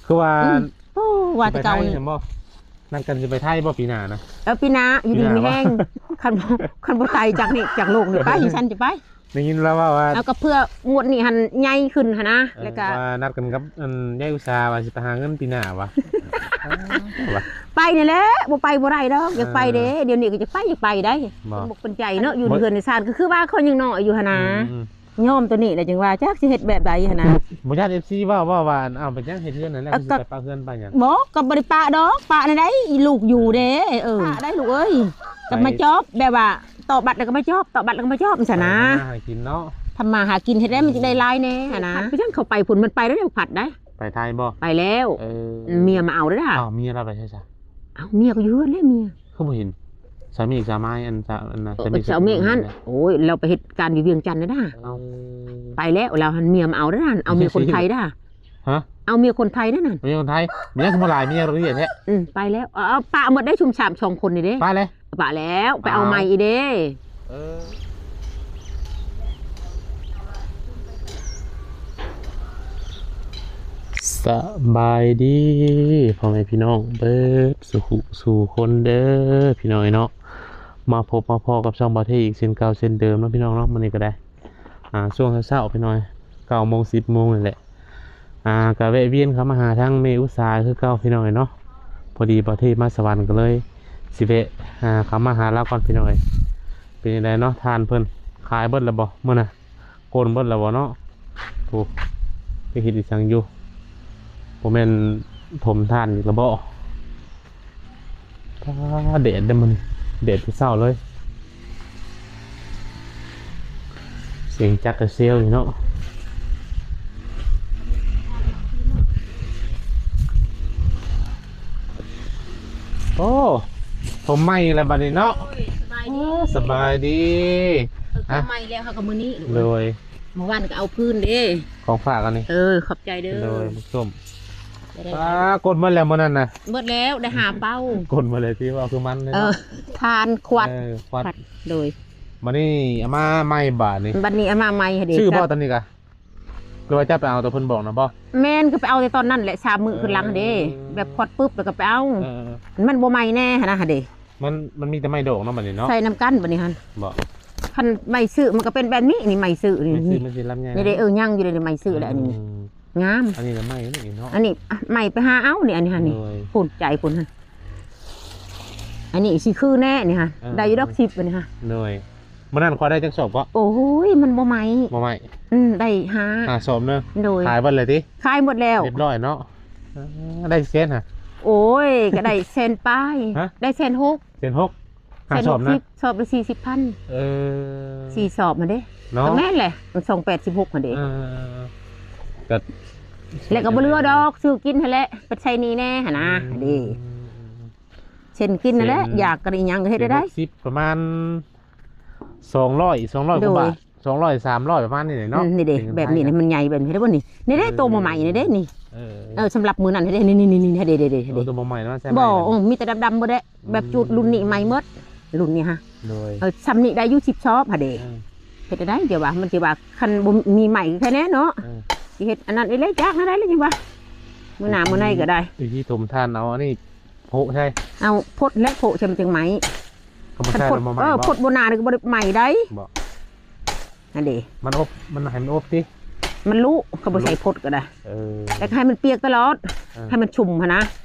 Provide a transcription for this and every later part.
ຄືວ່າ ອືມ ໂອ້ ວ່າແຕ່ເກົ່າ ຊິໄປໄທແມ່ນບໍ່? ນັດກັນຊິໄປໄທບໍ່ປີໜ້ານະ? ເອີ ປີໜ້າ ຢູ່ດີມີແຮງ ຄັນ ຄັນບໍ່ຕາຍຈາກນີ້ ຈາກໂລກນີ້ ໄປ ຊັ້ນຈະໄປ. ໄດ້ຍິນລາວເວົ້າວ່າ ເອົາ ກໍເພື່ອງວດນີ້ຫັ້ນໃຫຍ່ຂຶ້ນຫັ້ນນະ ເອີ ແລ້ວກໍວ່ານັດກັນກັບ ອັນ ຍາຍອຸດສາວ່າຊິໄປຫາເງິນປີໜ້າວ່າ ໄປນີ້ແຫຼະ ບໍ່ໄປບໍ່ໄດ້ດອກ ຢາກໄປເດ້ ເອີ ດຽວນີ້ກໍຢາກໄປ ຢາກໄປໄດ໋ ບໍ່ ເປັນອົກເປັນໃຈເນາະ ຢູ່ເຮືອນໃນຊານ ກໍຄືວ່າຂ້ອຍຍັງນ້ອຍຢູ່ຫັ້ນນະ ອືມ ຍອມໂຕນີ້ແຫຼະ ຈັ່ງວ່າຈັກຊິເຮັດແບບໃດຫັ້ນນະ ບໍ່ຢ້ານ ເອັຟຊີ ເວົ້າ ເວົ້າວ່າ ເອົາ ເປັນຫຍັງເຮັດເຮືອນນັ້ນແລ້ວ ເອີ ຊິໄປປະເຮືອນປະຫຍັງ? ບໍ່ ກໍບໍ່ໄດ້ປະດອກ ປະແນວໃດ ລູກຢູ່ເດ້ ເອີ ເອີ ປະໄດ້ລູກເອີຍ ໄປ ກໍມາຈອບ ແບບວ່າຕໍ່ບັດແລ້ວກໍມາຈອບ ຕໍ່ບັດແລ້ວກໍມາຈອບ ຊັ້ນນະ ໄປທຳມາຫາກິນເນາະ ທຳມາຫາກິນເຮັດໄດ້ ມັນຈຶ່ງໄດ້ຫຼາຍແດ່ຫັ້ນນະ ພັດ ເປັນຫຍັງເຂົາໄປພຸ້ນ ມັນໄປແລ້ວ ພັດໄດ໋ ໄປໄທບໍ່? ໄປແລ້ວ ເອີ ເມຍມາເອົາເດ້ອ ອ້າວ ເມຍລາວໄປໃສຊະ? ອ້າວ ເມຍກໍຢູ່ເຮືອນແຫຼະ ເມຍ ຄືບໍ່ເຫັນ ສາມີສາມາຍ ອັນ ສາ ອັນ ເອີ ສາມີ ສາມີຫັ້ນ ໂອ້ຍ ລາວໄປເຮັດການຢູ່ວຽງຈັນນະ ເອີ ໄປແລ້ວ ລາວຫັ້ນເມຍມາເອົາເດ້ ເອົາເມຍຄົນໄທເດ້ ຮະ ເອົາເມຍຄົນໄທນັ້ນ ເມຍຄົນໄທ ເມຍຄືບໍ່ຫຼາຍ ເມຍລາວເລີຍແທ້ ອືມ ໄປແລ້ວ ເອົາ ເອົາ ປະໝົດໄດ້ຊຸມສາມສອງຄົນນີ້ເດ້ ໄປແລ້ວ ປະແລ້ວ ໄປເອົາໃໝ່ອີກເດ້ ເອີ ສະບາຍດີພໍ່ແມ່ພີ່ນ້ອງເບິດສູ່ຜູ້ສູ່ຄົນເດີ ພີ່ນ້ອງເນາະ ມາພົບມາພໍ້ກັບຊ່ອງບ່າວເທອີກເຊັ່ນເກົ່າເຊັ່ນເດີມເນາະ ພີ່ນ້ອງເນາະ ມື້ນີ້ກໍໄດ້ ອ່າ ຊ່ວງເຊົ້າໆ ພີ່ນ້ອງ ເກົ້າໂມງ ສິບໂມງນີ້ແຫຼະ ອ່າ ກະແວະວຽນເຂົ້າມາຫາທາງແມ່ອຸດສາຄືເກົ່າ ພີ່ນ້ອງເອີຍເນາະ ພໍດີບ່າວເທມາສະຫວັນກໍເລີຍຊິແວະ ອ່າ ເຂົ້າມາຫາລາວກ່ອນ ພີ່ນ້ອງເອີຍ ເປັນຈັ່ງໃດເນາະ ຖ່ານເພິ່ນຂາຍເບິດແລ້ວບໍ່ມື້ນະ? ໂກນເບິດແລ້ວບໍ່ເນາະ? ໂອ້ ໄປເຮັດອີ່ຫຍັງຢູ່? ບໍ່ແມ່ນຖົມຖ່ານອີກແລ້ວບໍ່? ປ້າ ແດດເດ້ມື້ນີ້ ແດດແຕ່ເຊົ້າເລີຍ ສຽງຈັກກະເຊວຢູ່ເນາະ ໂອ້ ຜົມໃໝ່ແລ້ວບັດນີ້ເນາະ ໂອ້ຍ ສະບາຍດີ ໂອ້ ສະບາຍດີ ເອີ ຜົມໃໝ່ແລ້ວ ເຮົາກໍມື້ນີ້ ໂດຍ ມື້ວານກໍເອົາຄືນເດ້ ຂອງຝາກອັນນີ້ ເອີ ຂອບໃຈເດີ ໂດຍ ໝາກສົ້ມ ໄດ້ ປ້າ ກົນໝົດແລ້ວມື້ນັ້ນນະ ໝົດແລ້ວ ໄດ້ຫ້າເປົ້າ ກົນໝົດແລ້ວ ທີ່ວ່າຄືມັນເລີຍ ເອີ ເນາະ ຖ່ານ ຄວັດ ເອີ ຄວັດ ຄວັດ ໂດຍ ບັດນີ້ເອົາມາໃໝ່ບາດນີ້ ບັດນີ້ເອົາມາໃໝ່ຫັ້ນເດ້ ຊື້ບໍ່ຕອນນີ້ກະ ຫຼືວ່າເຈົ້າໄປເອົາໂຕເພິ່ນບອກນະບໍ່? ແມ່ນ ກໍໄປເອົາແຕ່ຕອນນັ້ນແຫຼະ ສາມມື້ ເອີ ຄືນຫຼັງຫັ້ນເດ້ ແບບຄວັດປຶບແລ້ວກໍໄປເອົາ ເອີ ມັນບໍ່ໃໝ່ແນ່ຫັ້ນນະ ຫັ້ນເດ້ ມັນ ມັນມີແຕ່ໄມ້ດອກເນາະ ບັດນີ້ເນາະ ໃສ່ນຳກັນບັດນີ້ຫັ້ນ ບໍ່ ຄັນໄມ້ຊື້ມັນກໍເປັນແບບນີ້ ນີ້ໄມ້ຊື້ນີ້ ໄມ້ຊື້ມັນຊິລຳໃຫຍ່ ນີ້ເດ້ ເອີ ຍັງຢູ່ເດ້ ນີ້ໄມ້ຊື້ແຫຼະ ອັນນີ້ ອືມ ງາມ ອັນນີ້ລະໄມ້ນີ້ເນາະ ອັນນີ້ ອ່ະ ໄມ້ໄປຫາເອົານີ້ ອັນນີ້ຫັ້ນນີ້ ໂດຍ ພຸ້ນໃຈພຸ້ນຫັ້ນ ອັນນີ້ຊິຄືແນ່ນີ້ຫັ້ນ ເອີ ໄດ້ຢູ່ດອກສິບອັນນີ້ຫັ້ນ ໂດຍ ມື້ນັ້ນຂ້ອຍໄດ້ຈັກສອບເກາະ? ໂອ້ຍ ມັນບໍ່ໄໝ້ ບໍ່ໄໝ້ ອືມ ໄດ້ຫ້າ ຫ້າສອບເນາະ ໂດຍ ຂາຍເບິດເລີຍຕິ? ຂາຍໝົດແລ້ວ ຮຽບຮ້ອຍເນາະ ເອີ ໄດ້ແສນຫະ? ໂອ້ຍ ກໍໄດ້ແສນປາຍ ຮະ? ໄດ້ແສນຫົກ ແສນຫົກ ຫ້າສອບນະ ສອບລະສີ່ສິບພັນ ເອີ ສີ່ສອບຫັ້ນເດ້ເນາະ ກໍແມ່ນແຫຼະ ສອງແປດສິບຫົກຫັ້ນເດ້ ເອີ ກໍ ແລ້ວກໍບໍ່ເຫຼືອດອກ ຊື້ກິນຫັ້ນແຫຼະ ໄປໃຊ້ໜີ້ແດ່ຫັ້ນນະ ອືມ ເດ້ ເຊັ່ນກິນຫັ້ນແຫຼະ ເຊັ່ນ ຢາກກໍໄດ້ຫຍັງກໍເຮັດໄດ້ ເຈັດສິບ ປະມານສອງຮ້ອຍ ສອງຮ້ອຍກວ່າບາດ ໂດຍ ສອງຮ້ອຍ ສາມຮ້ອຍ ປະມານນີ້ແຫຼະເນາະ ອືມ ນີ້ເດ້ ເປັນເງິນໄທ ແບບນີ້ນະ ມັນໃຫຍ່ແບບນີ້ເດ້ບໍ່ນີ້ ນີ້ເດ້ ເອີ ໂຕໃໝ່ໆນີ້ເດ້ນີ້ ເອີ ເອີ ສຳລັບມື້ນັ້ນເດ້ ນີ້ໆໆ ເດ້ໆ ໂຕໃໝ່ໆ ເນາະ ໃສ່ ບໍ່ ໃໝ່ ເອີ ມີແຕ່ດຳໆ ບໍ່ໄດ້ ອືມ ແບບຈູດລຸ້ນນີ້ໃໝ່ໝົດ ລຸ້ນນີ້ຫະ ໂດຍ ເອີ ຊ່ຳນີ້ໄດ້ຢູ່ສິບຊອບຫະເດ້ ເອີ ເຮັດໄດ້ ດຽວວ່າ ມັນຊິວ່າ ຄັນບໍ່ມີໃໝ່ແທ້ແນ່ເນາະ ເອີ ຊິເຮັດອັນນັ້ນອີກແລ້ວ ຈັກແນວໃດແລ້ວ ຈັ່ງວ່າ ມື້ໜ້າມື້ໃນກໍໄດ້ ວິທີຖົມຖ່ານ ເອົາອັນນີ້ ໂພະໃສ່ ເອົາ ໂພະ ແລະ ໂພະໃສ່ມັນຈຶ່ງໄໝ້ ຄັນບໍ່ໃສ່ ມັນບໍ່ໄໝ້ ເອີ ບໍ່ ໂພະບໍ່ໜານີ້ກໍບໍ່ໄດ້ໄໝ້ໃດ ບໍ່ ຫັ້ນເດ້ ມັນອົບ ມັນໃຫ້ມັນອົບຕິ ມັນລຸ ເຂົາບໍ່ໃສ່ໂພະກໍໄດ້ ເອີ ແລ້ວກໍໃຫ້ມັນປຽກຕະຫຼອດ ເອີ ໃຫ້ມັນຊຸ່ມຫັ້ນນະ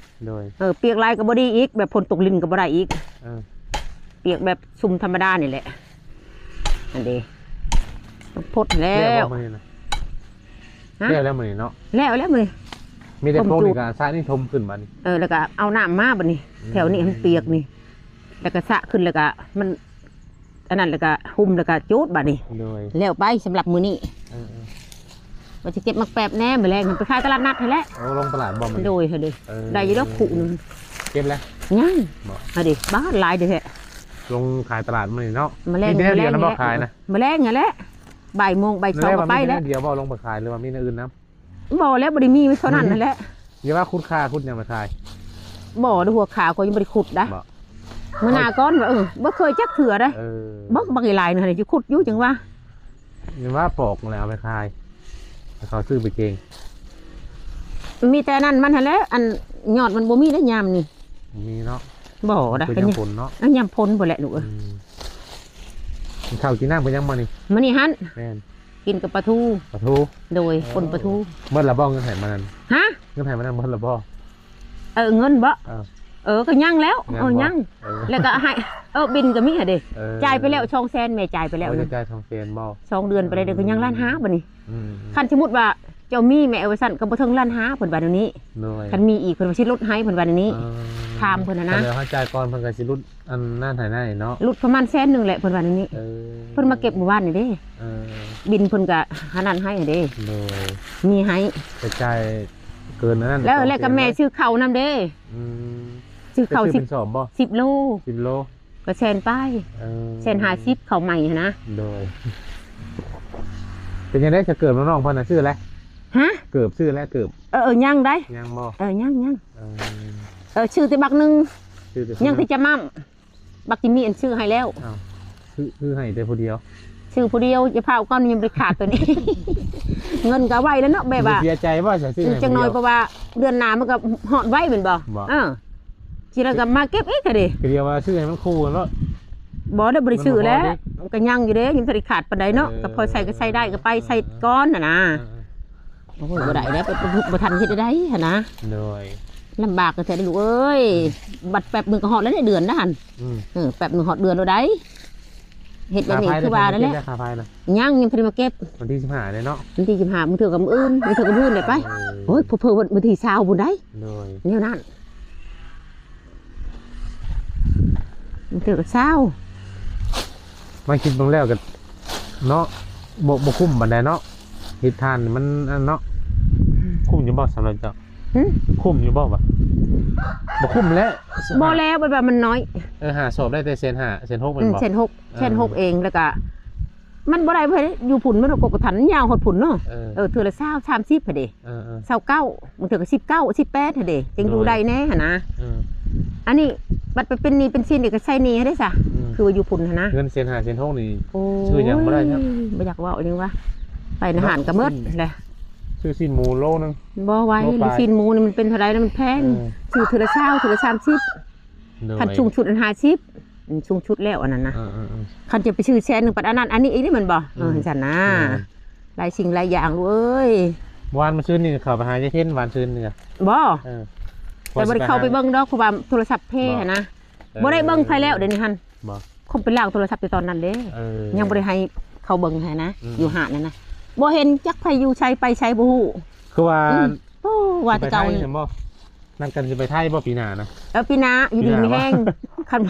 ໂດຍ ເອີ ປຽກຫຼາຍກໍບໍ່ດີອີກ ແບບຝົນຕົກລິນກໍບໍ່ໄດ້ອີກ ເອີ ປຽກແບບຊຸ່ມທຳມະດານີ້ແຫຼະ ຫັ້ນເດ້ ໂພະແລ້ວ ແລ້ວບໍ່ມື້ນີ້ນະ? ຮະ? ແລ້ວແລ້ວມື້ນີ້ເນາະ ແລ້ວແລ້ວມື້ນີ້ ມີແຕ່ໂພະນີ້ກໍສະນີ້ຖົມຂຶ້ນບັດນີ້ ເອີ ແລ້ວກໍເອົານ້ຳມາບັດນີ້ ອືມ ແຖວນີ້ໃຫ້ມັນປຽກນີ້ ແລ້ວກໍສະຂຶ້ນ ແລ້ວກໍມັນ ອັນນັ້ນ ແລ້ວກໍຫຸ້ມ ແລ້ວກໍຈູດບັດນີ້ ໂດຍ ແລ້ວໄປສຳລັບມື້ນີ້ ເອີໆ ວ່າຊິເກັບໝາກແປບແດ່ ມື້ແລງຫັ້ນໄປຂາຍຕະຫຼາດນັດຫັ້ນແຫຼະ ໂອ້ ລົງຕະຫຼາດບໍ່ມື້ນີ້ ໂດຍ ເອີ ໄດ້ຢູ່ດອກຄຸໜຶ່ງ ເກັບແລ້ວ ຍັງ ບໍ່ ຫາເດ້ ບາດຫຼາຍເດ້ແທ້ ລົງຂາຍຕະຫຼາດມື້ນີ້ເນາະ ມື້ແລງ ມີແຕ່ແນວດຽວນະບໍ່ຂາຍນະ ມື້ແລງຫັ້ນແຫຼະ ບ່າຍໂມງ ບ່າຍສອງກໍໄປແລ້ວ ມື້ແລງວ່າມີແນວດຽວບໍ່ລົງໄປຂາຍ ຫຼືວ່າມີແນວອື່ນນຳ? ບໍ່ແລ້ວ ບໍ່ໄດ້ມີເທົ່ານັ້ນຫັ້ນແຫຼະ ຢ່າວ່າຂຸດຂ່າຂຸດຫຍັງມາຂາຍ ບໍ່ ໄດ້ຫົວຂ່າກໍຍັງບໍ່ໄດ້ຂຸດໄດ໋ ບໍ່ ມື້ໜ້າກ່ອນວ່າ ເອີ ບໍ່ເຄີຍຈັກເທື່ອໃດ໋ ເອີ ເບິ່ງບັກຫຼາຍໆ ນີ້ຫັ້ນ ຊິຂຸດຢູ່ຈັ່ງວ່າ ຍັງວ່າປອກແລ້ວເອົາໄປຂາຍ ໃຫ້ເຂົາຊື້ໄປເກງ ມີແຕ່ອັນນັ້ນມັນຫັ້ນແຫຼະ ອັນຍອດມັນບໍ່ມີໄດ້ຍາມນີ້ ມີເນາະ ບໍ່ໄດ້ ເປັນຍາມຝົນເນາະ ເອີ ຍາມຝົນພຸ້ນແຫຼະລູກເອີຍ ອືມ ກິນເຂົ້າກິນນ້ຳກັນຍັງບໍ່ນີ້? ມື້ນີ້ຫັ້ນ ແມ່ນ ກິນກັບປາທູ ປາທູ ໂດຍ ເອີ ປົ່ນປາທູ ໝົດລະບໍ່ເງິນໃຫ້ມານັ້ນ? ຮະ? ເງິນໃຫ້ມານັ້ນໝົດລະບໍ່? ເອີ ເງິນບໍ່? ເອີ ເອີ ກໍຍັງແລ້ວ ຍັງ ເອີ ບໍ່? ຍັງ ເອີ ແລ້ວກໍໃຫ້ ເອີ ບິນກໍມີຫັ້ນເດ້ ເອີ ຈ່າຍໄປແລ້ວສອງແສນ ແມ່ຈ່າຍໄປແລ້ວ ໂອ້ ນະ ຈ່າຍສອງແສນບໍ່? ສອງເດືອນໄປແລ້ວ ເອີ ກໍຍັງລ້ານຫ້າບາດນີ້ ອືມ ຄັນສົມມຸດວ່າເຈົ້າມີແມ່ເອີວ່າຊັ້ນ ກໍບໍ່ເຖິງລ້ານຫ້າ ເພິ່ນວ່າແນວນີ້ ໂດຍ ຄັນມີອີກເພິ່ນວ່າຊິຫຼຸດໃຫ້ ເພິ່ນວ່າແນວນີ້ ເອີ ຖາມເພິ່ນຫັ້ນນະ ຄັນເຮົາຈ່າຍກ່ອນເພິ່ນກໍຊິຫຼຸດອັນນັ້ນໃຫ້ໄດ້ເນາະ ຫຼຸດປະມານແສນໜຶ່ງແຫຼະ ເພິ່ນວ່າແນວນີ້ ເອີ ເພິ່ນມາເກັບມື້ວານນີ້ເດ້ ເອີ ບິນເພິ່ນກໍຫານັ້ນໃຫ້ເດ້ ໂດຍ ມີໃຫ້ ໄປຈ່າຍເກີນອັນນັ້ນ ແລ້ວ ແລ້ວກໍແມ່ຊື້ເຂົ້ານຳເດ້ ອືມ ຊື້ເຂົ້າ ໄປຊື້ເປັນສອບບໍ່? ສິບໂລ ສິບໂລ ກໍແສນປາຍ ເອີ ແສນຫ້າສິບ ເຂົ້າໃໝ່ຫັ້ນນະ ໂດຍ ເປັນຈັ່ງໃດ ສະເກີບນ້ອງໆເພິ່ນນະ ຊື້ແລ້ວ? ຮະ? ເກີບ ຊື້ແລ້ວ ເກີບ ເອີ ເອີ ຍັງໄດ໋ ຍັງບໍ່? ເອີ ຍັງ ຍັງ ເອີ ເອີ ຊື້ແຕ່ບັກໜຶ່ງ ຊື້ແຕ່ ຍັງແຕ່ຈະໝ້ຳ ບັກຈິມມີອັນຊື້ໃຫ້ແລ້ວ ອ້າວ ຊື້ ຊື້ໃຫ້ແຕ່ຜູ້ດຽວ ຊື້ຜູ້ດຽວ ຢ່າພາວກ່ອນ ຍັງບໍ່ໄດ້ຂາດໂຕນີ້ ເງິນກໍໄວແລ້ວເນາະ ແບບວ່າ ເສຍໃຈບໍ່ ຊື້ໃຫ້ຜູ້ດຽວ ຈັກໜ້ອຍ ເພາະວ່າເດືອນໜ້າມັນກໍຮອດໄວແມ່ນບໍ່? ບໍ່ ເອີ ຊິໄດ້ກໍມາເກັບອີກຫັ້ນເດ້ ກໍດຽວວ່າຊື້ໃຫ້ມັນຄູ່ກັນໂລດ ບໍ່ໄດ້ ບໍ່ໄດ້ຊື້ແລ້ວ ມັນບໍ່ພໍເດ້ ກໍຍັງຢູ່ເດ້ ຍັງບໍ່ທັນໄດ້ຂາດປານໃດເນາະ ເອີ ກໍພໍໃຊ້ກໍໃຊ້ໄດ້ ກໍໄປໃຊ້ກ່ອນຫັ້ນນະ ເອີ ເອີ ໂອ້ຍ ບໍ່ໄດ້ແລ້ວ ບໍ່ ບໍ່ທັນເຮັດໄດ້ຫັ້ນນະ ໂດຍ ລຳບາກແທ້ໆເດ້ລູກເອີຍ ອືມ ບັດແປັບໜຶ່ງກໍຮອດແລ້ວເດ້ເດືອນນະຫັ້ນ ອືມ ເອີ ແປັບໜຶ່ງຮອດເດືອນໂລດໃດ ເຮັດແບບນີ້ຄືວ່ານັ້ນແຫຼະ ຄ່າໄຟນະ ຍັງ ຍັງບໍ່ທັນໄດ້ມາເກັບ ວັນທີສິບຫ້າເດ້ເນາະ ວັນທີສິບຫ້າ ບາງເທື່ອກໍມື້ອື່ນ ບາງເທື່ອກໍມື້ອື່ນແຫຼະໄປ ເອີ ໂອ້ຍ ເຜີໆວັນທີຊາວພຸ້ນໃດ ໂດຍ ແນວນັ້ນ ມັນຖືກຊາວ ມາຄິດເບິ່ງແລ້ວກໍເນາະ ບໍ່ ບໍ່ຄຸ້ມປານໃດເນາະ ເຮັດທານນີ້ມັນອັນເນາະ ອືມ ຄຸ້ມຢູ່ບໍ່ສຳລັບເຈົ້າ? ຫຶ? ຄຸ້ມຢູ່ບໍ່ວະ? ບໍ່ຄຸ້ມແຫຼະ ບໍ່ແລ້ວ ແບບວ່າມັນນ້ອຍ ເອີ ຫ້າສອບໄດ້ແຕ່ແສນຫ້າ ແສນຫົກແມ່ນບໍ່? ອືມ ແສນຫົກ ເອີ ແສນຫົກເອງ ແລ້ວກໍ ມັນບໍ່ໄດ້ເພິ່ນຢູ່ພຸ້ນ ມັນກໍກະທັນຍາວຮອດພຸ້ນເນາະ ເອີ ເອີ ເທື່ອລະຊາວ ສາມສິບຫັ້ນເດ້ ເອີໆ ຊາວເກົ້າ ບາງເທື່ອກໍສິບເກົ້າ ສິບແປດຫັ້ນເດ້ ຈັ່ງຢູ່ໄດ້ແດ່ຫັ້ນນະ ເອີ ອັນນີ້ບັດໄປເປັນໜີ້ເປັນສິນນີ້ກໍໃຊ້ໜີ້ໃຫ້ໄດ້ຊະ ອືມ ຄືວ່າຢູ່ພຸ້ນຫັ້ນນະ ເງິນແສນຫ້າ ແສນຫົກນີ້ ໂອ້ຍ ຊື້ຫຍັງບໍ່ໄດ້ເນາະ ບໍ່ຢາກເວົ້າຫຍັງວ່າ ໄປນະຫານກໍໝົດແຫຼະ ຊື້ຊີ້ນໝູໂລໜຶ່ງ ບໍ່ໄຫວ ຊີ້ນໝູນີ້ມັນເປັນເທົ່າໃດນະ ມັນແພງ ເອີ ຊື້ເທື່ອລະຊາວ ເທື່ອລະສາມສິບ ໂດຍ ຄັນສູງສຸດອັນຫ້າສິບ ອືມ ສູງສຸດແລ້ວອັນນັ້ນນະ ເອີໆໆ ຄັນຈະໄປຊື້ແສນໜຶ່ງ ປານອັນນັ້ນອັນນີ້ອີກນີ້ແມ່ນບໍ່? ເອີ ອືມ ຈັ່ງຊັ້ນນະ ແມ່ນ ຫຼາຍສິ່ງຫຼາຍຢ່າງລູກເອີຍ ວານມາຊືນນີ້ເຂົ້າໄປຫາຍາຍເພັນ ວານຊືນນີ້ ບໍ່ ເອີ ແຕ່ບໍ່ໄດ້ເຂົ້າໄປເບິ່ງດອກ ເພາະວ່າໂທລະສັບເພຫັ້ນນະ ບໍ່ ບໍ່ໄດ້ເບິ່ງໃຜແລ້ວ ເອີ ດຽວນີ້ຫັ້ນ ບໍ່ ຄົນໄປລ້າງໂທລະສັບແຕ່ຕອນນັ້ນເດ້ ເອີ ຍັງບໍ່ໄດ້ໃຫ້ເຂົ້າເບິ່ງຫັ້ນນະ ອືມ ຢູ່ຮ້ານນັ້ນນະ ບໍ່ເຫັນຈັກໃຜຢູ່ໃສໄປໃສບໍ່ຮູ້ ຄືວ່າ ອືມ ໂອ້ ວ່າແຕ່ເກົ່ານີ້ ຊິໄປໄທແມ່ນບໍ່? ນັດກັນຊິໄປໄທບໍ່ປີໜ້ານະ? ເອີ ປີໜ້າ ຢູ່ດີມີແຮງ ຄັນ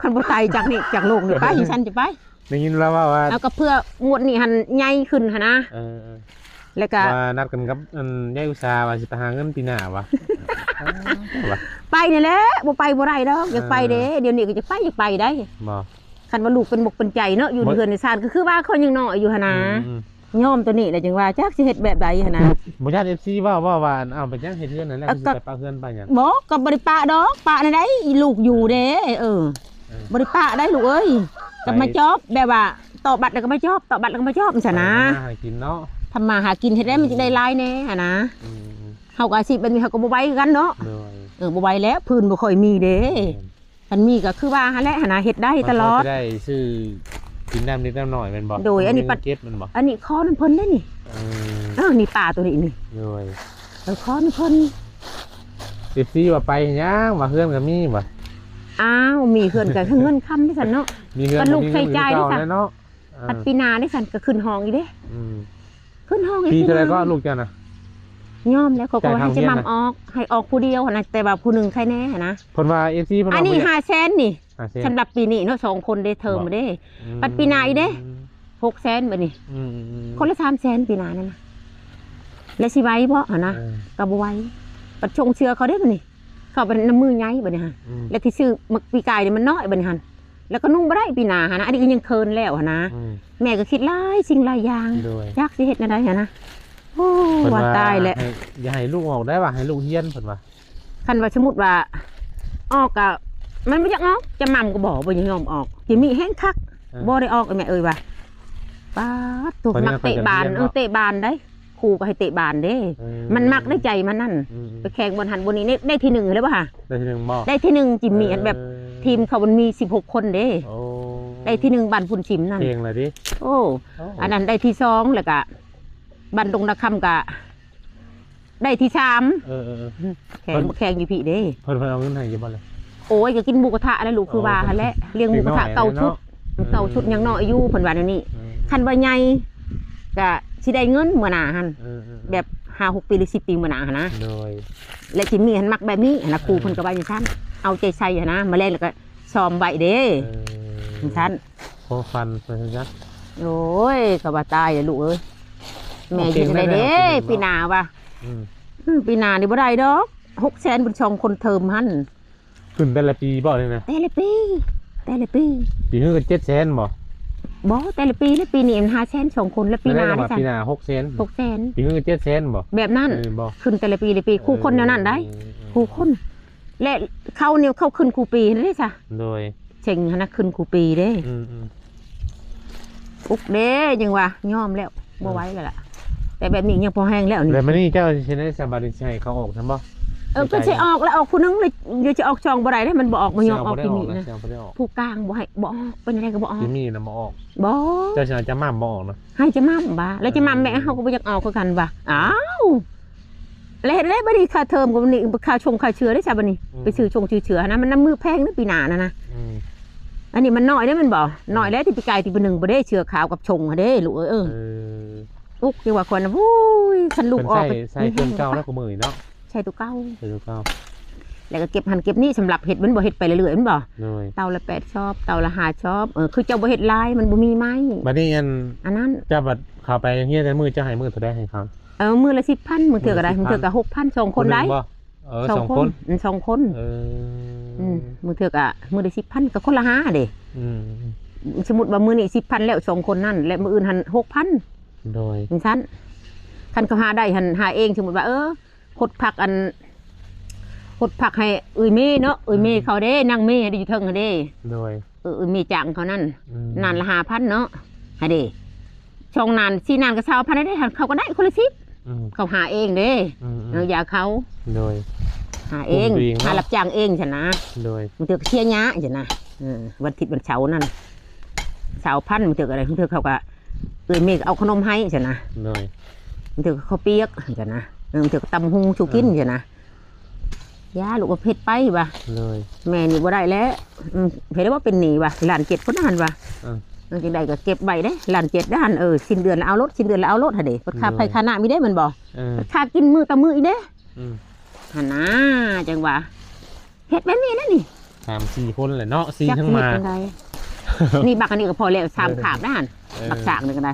ຄັນບໍ່ຕາຍຈາກນີ້ ຈາກໂລກນີ້ ໄປ ຊັ້ນຈະໄປ ໄດ້ຍິນລາວເວົ້າວ່າ ເອົາ ກໍເພື່ອງວດນີ້ຫັ້ນໃຫຍ່ຂຶ້ນຫັ້ນນະ ເອີ ແລ້ວກໍ ວ່ານັດກັນກັບ ອັນ ຍາຍອຸດສາວ່າຊິໄປຫາເງິນປີໜ້າວ່າ ໄປນີ້ແຫຼະ ບໍ່ໄປບໍ່ໄດ້ດອກ ຢາກໄປເດ້ ເອີ ດຽວນີ້ກໍຢາກໄປ ຢາກໄປໄດ໋ ບໍ່ ຄັນວ່າລູກເປັນມົກເປັນໃຈເນາະ ຢູ່ໃນເຮືອນໃນຊານ ກໍຄືວ່າຂ້ອຍຍັງນ້ອຍຢູ່ຫັ້ນນະ ອືມໆ ຍອມໂຕນີ້ແຫຼະ ຈຶ່ງວ່າຈັກຊິເຮັດແບບໃດຫັ້ນນະ ບໍ່ຢ້ານເອັຟຊີເວົ້າ ເວົ້າວ່າ ອ້າວ ໄປຫຍັງເຮັດເຮືອນຫັ້ນແຫຼະ ເອີ ຊິໄປປະເຮືອນປະຫຍັງ ບໍ່ ກໍບໍ່ໄດ້ປະດອກ ປະແນວໃດ ລູກຢູ່ເດ້ ເອີ ເອີ ບໍ່ໄດ້ປະໄດ໋ລູກເອີຍ ໄປ ກໍມາຈອບ ແບບວ່າຕໍ່ບັດແລ້ວກໍມາຈອບ ຕໍ່ບັດແລ້ວກໍມາຈອບ ຊັ້ນນະ ໄປທຳມາຫາກິນເນາະ ທຳມາຫາກິນເຮັດໄດ້ ມັນຈຶ່ງໄດ້ຫຼາຍແດ່ຫັ້ນນະ ອືມໆ ເຮົາກໍອາຊີບແບບນີ້ ເຮົາກໍບໍ່ໄຫວຄືກັນເນາະ ໂດຍ ເອີ ບໍ່ໄຫວແລ້ວ ພື້ນບໍ່ຄ່ອຍມີເດ້ ແມ່ນ ຄັນມີກໍຄືວ່າຫັ້ນແຫຼະຫັ້ນນະ ເຮັດໄດ້ຕະຫຼອດ ມັນພໍຈະໄດ້ຊື້ກິນນ້ຳນິດນ້ຳໜ້ອຍແມ່ນບໍ່? ໂດຍ ອັນນີ້ປັດ ເກັບແມ່ນບໍ່? ອັນນີ້ຂໍນຳເພິ່ນເດ້ນີ້ ເອີ ເອີ ນີ້ປາໂຕນີ້ນີ້ ໂດຍ ເອີ ຂໍນຳເພິ່ນ ເອັຟຊີວ່າໄປຫຍັງ ວ່າເຮືອນກໍມີວ່າ ອ້າວ ມີເຮືອນກໍເງິນຄຳເດ້ຊັ້ນເນາະ ມີເຮືອນກໍລູກໃຊ້ຈ່າຍເດ້ຊັ້ນເນາະ ເອີ ພັດປີໜ້າເດ້ຊັ້ນ ກໍຂຶ້ນຫ້ອງອີກເດ້ ອືມ ຂຶ້ນຫ້ອງອີກ ປີເທົ່າໃດກໍລູກເຈົ້ານະ? ຍອມແລ້ວ ເຂົາກໍໃຫ້ຈະໝ່ຳອອກ ໃຫ້ອອກຜູ້ດຽວຫັ້ນນະ ແຕ່ວ່າຜູ້ໜຶ່ງໃຄແດ່ຫັ້ນນະ ເພິ່ນວ່າ ເອັຟຊີ ເພິ່ນວ່າ ອັນນີ້ຫ້າແສນນີ້ ຫ້າແສນ ສຳລັບປີນີ້ເນາະ ສອງຄົນເດ້ ເທີມເດ້ ອືມ ບັດປີໜ້າອີກເດ້ ຫົກແສນ ບັດນີ້ ອືມໆໆ ຄົນລະສາມແສນ ປີໜ້ານັ້ນນະ ແລ້ວຊິໄຫວບໍ່ຫັ້ນນະ ເອີ ກໍບໍ່ໄຫວ ບັດຊົງເຊື່ອເຂົາເດ້ບັດນີ້ ເຂົາເປັນນ້ຳມືໃຫຍ່ບັດນີ້ຫັ້ນ ອືມ ແລ້ວທີ່ຊື້ມື້ປີກາຍນີ້ມັນນ້ອຍບັດນີ້ຫັ້ນ ແລ້ວກໍນຸ່ງບໍ່ໄດ້ປີໜ້າຫັ້ນນະ ອັນນີ້ກໍຍັງເຂີນແລ້ວຫັ້ນນະ ອືມ ແມ່ກໍຄິດຫຼາຍສິ່ງຫຼາຍຢ່າງ ໂດຍ ຈັກຊິເຮັດແນວໃດຫັ້ນນະ ໂອ້ ເພິ່ນວ່າ ວ່າຕາຍແລ້ວ ໃຫ້ ຢ່າໃຫ້ລູກອອກໄດ້ວ່າ ໃຫ້ລູກຮຽນ ເພິ່ນວ່າ ຄັນວ່າສົມມຸດວ່າອອກກໍ ມັນບໍ່ຢາກອອກ ຈະໝ່ຳກໍບໍ່ ບໍ່ຢາກຍອມອອກ ຈິມີແຮງຄັກ ເອີ ບໍ່ໄດ້ອອກ ແມ່ເອີຍວ່າ ປາດໂທ້ ມັກເຕະບານ ເອີ ເຕະບານໄດ໋ ຄູກໍໃຫ້ເຕະບານເດ້. ເອີ ມັນມັກໃນໃຈມັນນັ້ນ ອືມໆ ໄປແຂ່ງບ່ອນຫັ້ນບ່ອນນີ້ ໄດ້ ໄດ້ທີໜຶ່ງແລ້ວບໍ່ຫາ? ໄດ້ທີໜຶ່ງບໍ່? ໄດ້ທີໜຶ່ງ ຈິມມີອັນແບບ ເອີ ທີມເຂົາມັນມີສິບຫົກຄົນເດ້. ໂອ້ ໄດ້ທີໜຶ່ງບ້ານພຸ້ນຊິມນັ້ນ ເກັ່ງລະຕິ. ໂອ້ ໂອ້ ອັນນັ້ນໄດ້ທີສອງ ແລ້ວກະບ້ານດົງນາຄຳກະ ໄດ້ທີສາມ. ເອີໆໆ ແຂ່ງ ເພິ່ນ ແຂ່ງຢູ່ພີ້ເດ້. ເພິ່ນ ເພິ່ນເອົາເງິນໃຫ້ຢູ່ບໍ່ລະ? ໂອ້ຍ ກໍກິນໝູກະທະແຫຼະລູກ ຄືວ່າຫັ້ນແຫຼະ ລ້ຽງໝູກະທະເກົ້າຊຸດ. ເອີ ເກົ້າຊຸດຍັງນ້ອຍຢູ່ ເພິ່ນວ່າແນວນີ້. ເອີ ຄັນວ່າໃຫຍ່ກໍຊິໄດ້ເງິນມື້ໜ້າຫັ້ນ. ເອີໆໆ ແບບຫ້າຫົກປີ ຫຼື ສິບປີມື້ໜ້າຫັ້ນນະ. ໂດຍ ແລະ ຈິມມີຫັ້ນມັກແບບນີ້ຫັ້ນນະ. ເອີ ຄູເພິ່ນກໍວ່າຈັ່ງຊັ້ນ ເອົາໃຈໃສ່ຫັ້ນນະ ມາແລງແລ້ວກໍຊ້ອມໄວ້ເດ້. ເອີ ຈັ່ງຊັ້ນ. ຄວາມຝັນເພິ່ນຊັ້ນ. ໂອ້ຍ ກໍວ່າຕາຍແລ້ວລູກເອີຍ ແມ່ເຮັດໄດ້ເດ້ ປີໜ້າວ່າ. ອືມ ອືມ ປີໜ້ານີ້ບໍ່ໄດ້ດອກ ຫົກແສນເປັນສອງຄົນເທີມຫັ້ນ. ຂຶ້ນແຕ່ລະປີບໍ່ນີ້ນະ? ແຕ່ລະປີ ແຕ່ລະປີ. ປີຮືກໍເຈັດແສນບໍ່? ບໍ່ ແຕ່ລະປີ ແລະ ປີນີ້ມັນຫ້າແສນສອງຄົນ ແລະ ປີໜ້ານີ້ຊັ້ນ ປີໜ້າຫົກແສນ ຫົກແສນ. ປີຮືກໍເຈັດແສນບໍ່? ແບບນັ້ນ ເອີ ບໍ່ ຂຶ້ນແຕ່ລະປີ ລະປີ ເອີ ຄູ່ຄົນແນວນັ້ນໄດ໋ ເອີ ຄູ່ຄົນ. ແລະ ເຂົານີ້ເຂົາຂຶ້ນຄູ່ປີຫັ້ນເດ້ຊະ. ໂດຍ ເສັງຫັ້ນນະ ຂຶ້ນຄູ່ປີເດ້. ອືມໆ ອຸກເດ້ ຍັງວ່າຍອມແລ້ວ ເອີ ບໍ່ໄຫວແລ້ວລະ. ແຕ່ແບບນີ້ຍັງພໍແຮງແລ້ວນີ້. ແລ້ວມື້ນີ້ເຈົ້າຊິເຮັດໃດສະບາດນີ້ ຊິໃຫ້ເຂົາອອກຊັ້ນບໍ່? ເອີ ໃຫ້ ກໍຊິອອກແລ້ວ ອອກຜູ້ໜຶ່ງເລີຍ ດຽວຊິອອກສອງບໍ່ໄດ້ເດ້ ມັນບໍ່ອອກ ບໍ່ຍອມອອກ ຈິມມີນະ. ຜູ້ກາງບໍ່ໃຫ້ ບໍ່ອອກ ເປັນຈັ່ງໃດກໍບໍ່ອອກ. ຈິມມີນະບໍ່ອອກ. ບໍ່ ເຈົ້າຊິໃຫ້ຈະໝ່ຳບໍ່ອອກນະ? ໃຫ້ຈະໝ່ຳບາ ແລ້ວຈະໝ່ຳແມ່ ເອີ ເຮົາກໍບໍ່ຢາກອອກຄືກັນວ່າ. ອ້າວ ແລ້ວເຮັດແລ້ວບັດນີ້ ຄ່າເທີມກໍບັດນີ້ ຄ່າຊົງຄ່າເຊື້ອເດ້ຊະບັດນີ້. ອືມ ໄປຊື້ຊົງຊື້ເຊື້ອຫັ້ນນະ ມັນນຳມື້ແພງເດ້ປີໜ້ານັ້ນນະ. ອືມ ອັນນີ້ມັນນ້ອຍເດ້ແມ່ນບໍ່? ອືມ ນ້ອຍແລ້ວ ທີ່ປີກາຍທີ່ປີໜຶ່ງບໍ່ໄດ້ ເສື້ອຂາວກັບຊົງຫັ້ນເດ້ລູກເອີຍ. ເອີ ອຸກ ຈັ່ງວ່າຂ້ອຍນະ ໂອ້ຍ ຄັນລູກອອກ ເພິ່ນໃຊ້ ໃຊ້ເຄື່ອງເກົ່າແລ້ວ ຄືມື້ນີ້ເນາະ. ໃຊ້ຕົວເກົ່າ ໃຊ້ຕົວເກົ່າ ແລ້ວກໍເກັບຫັ້ນເກັບນີ້ ສຳລັບເຮັດ ແມ່ນບໍ່ ເຮັດໄປເລື້ອຍໆ ແມ່ນບໍ່? ໂດຍ ເຕົາລະແປດຊອບ ເຕົາລະຫ້າຊອບ. ເອີ ຄືເຈົ້າບໍ່ເຮັດຫຼາຍ ມັນບໍ່ມີໄມ້. ບັດນີ້ອັນ ອັນນັ້ນ ເຈົ້າບັດເຂົ້າໄປໂຮງຮຽນແຕ່ມື້ ເຈົ້າໃຫ້ມື້ເທົ່າໃດໃຫ້ເຂົາ? ເອີ ມື້ລະສິບພັນ ມື້ເທື່ອກໍໄດ້ ມື້ລະສິບພັນ ມື້ເທື່ອກໍຫົກພັນ ສອງຄົນໄດ້. ເອີ ສອງຄົນ ອືມ ສອງຄົນ ອືມ ມື້ເທື່ອກໍມື້ລະສິບພັນ ກໍຄົນລະຫ້າເດ້. ອືມ ສົມມຸດວ່າມື້ນີ້ສິບພັນແລ້ວ ສອງຄົນນັ້ນ ແລະ ມື້ອື່ນຫັ້ນຫົກພັນ. ໂດຍ ຈັ່ງຊັ້ນ ຄັນເຂົາຫາໄດ້ຫັ້ນ ຫາເອງ ສົມມຸດວ່າ ເອີ ຫົດຜັກອັນ ຫົດຜັກໃຫ້ເອື້ອຍເມເນາະ ເອື້ອຍເມເຂົາເດ້ ນາງເມເດ້ ຢູ່ເທິງຫັ້ນເດ້. ໂດຍ ເອີ ເອື້ອຍເມຈ້າງເຂົານັ້ນ ອືມ ນານລະຫ້າພັນເນາະ ຫັ້ນເດ້. ສອງນານ ສີ່ນານກໍຊາວພັນເດ້ ເຂົາກໍໄດ້ຄົນລະສິບ. ອືມ ເຂົາຫາເອງເດ້. ອືມໆ ເອີ ຢາເຂົາ. ໂດຍ ຫາເອງ ຫາຮັບຈ້າງເອງຊັ້ນນະ. ໂດຍ ບາງເທື່ອກໍເສຍຫຍ້າຊັ້ນນະ. ເອີ ວັນທິດວັນເສົານັ້ນ ຊາວພັນ ບາງເທື່ອກໍໄດ້ ບາງເທື່ອເຂົາກໍ ເອື້ອຍເມກໍເອົາຂະໜົມໃຫ້ຊັ້ນນະ. ໂດຍ ບາງເທື່ອກໍເຂົ້າປຽກຊັ້ນນະ. ເອີ ບາງເທື່ອກໍຕຳຫຸ່ງສູ່ກິນຊັ້ນນະ. ຢ່າລູກ ວ່າເຮັດໄປວ່າ. ໂດຍ ແມ່ນີ້ບໍ່ໄດ້ແລ້ວ. ອືມ ເຮັດໄດ້ບໍ່ເປັນໜີ້ວ່າ ລ້ານເຈັດພຸ້ນຫັ້ນວ່າ. ເອີ ຈັ່ງໃດກໍເກັບໄວ້ເດ້ ລ້ານເຈັດຫັ້ນ. ເອີ ສິ້ນເດືອນລະເອົາໂລດ ສິ້ນເດືອນລະເອົາໂລດຫັ້ນເດ້. ບັດຄ່າໄຟ ໂດຍ ຄ່ານ້ຳອີກເດ້ ແມ່ນບໍ່? ເອີ ບັດຄ່າກິນມື້ຕໍ່ມື້ອີກເດ້. ອືມ ຫັ້ນນະ ຈັ່ງວ່າ ເຮັດແບບນີ້ນະນີ້ ສາມສີ່ຄົນແຫຼະເນາະ ສີ່ທັງໝາ. ນີ້ບັກອັນນີ້ກໍພໍແລ້ວ ສາມຄາບນະຫັ້ນ. ເອີ ບັກສາກນີ້ກໍໄດ້.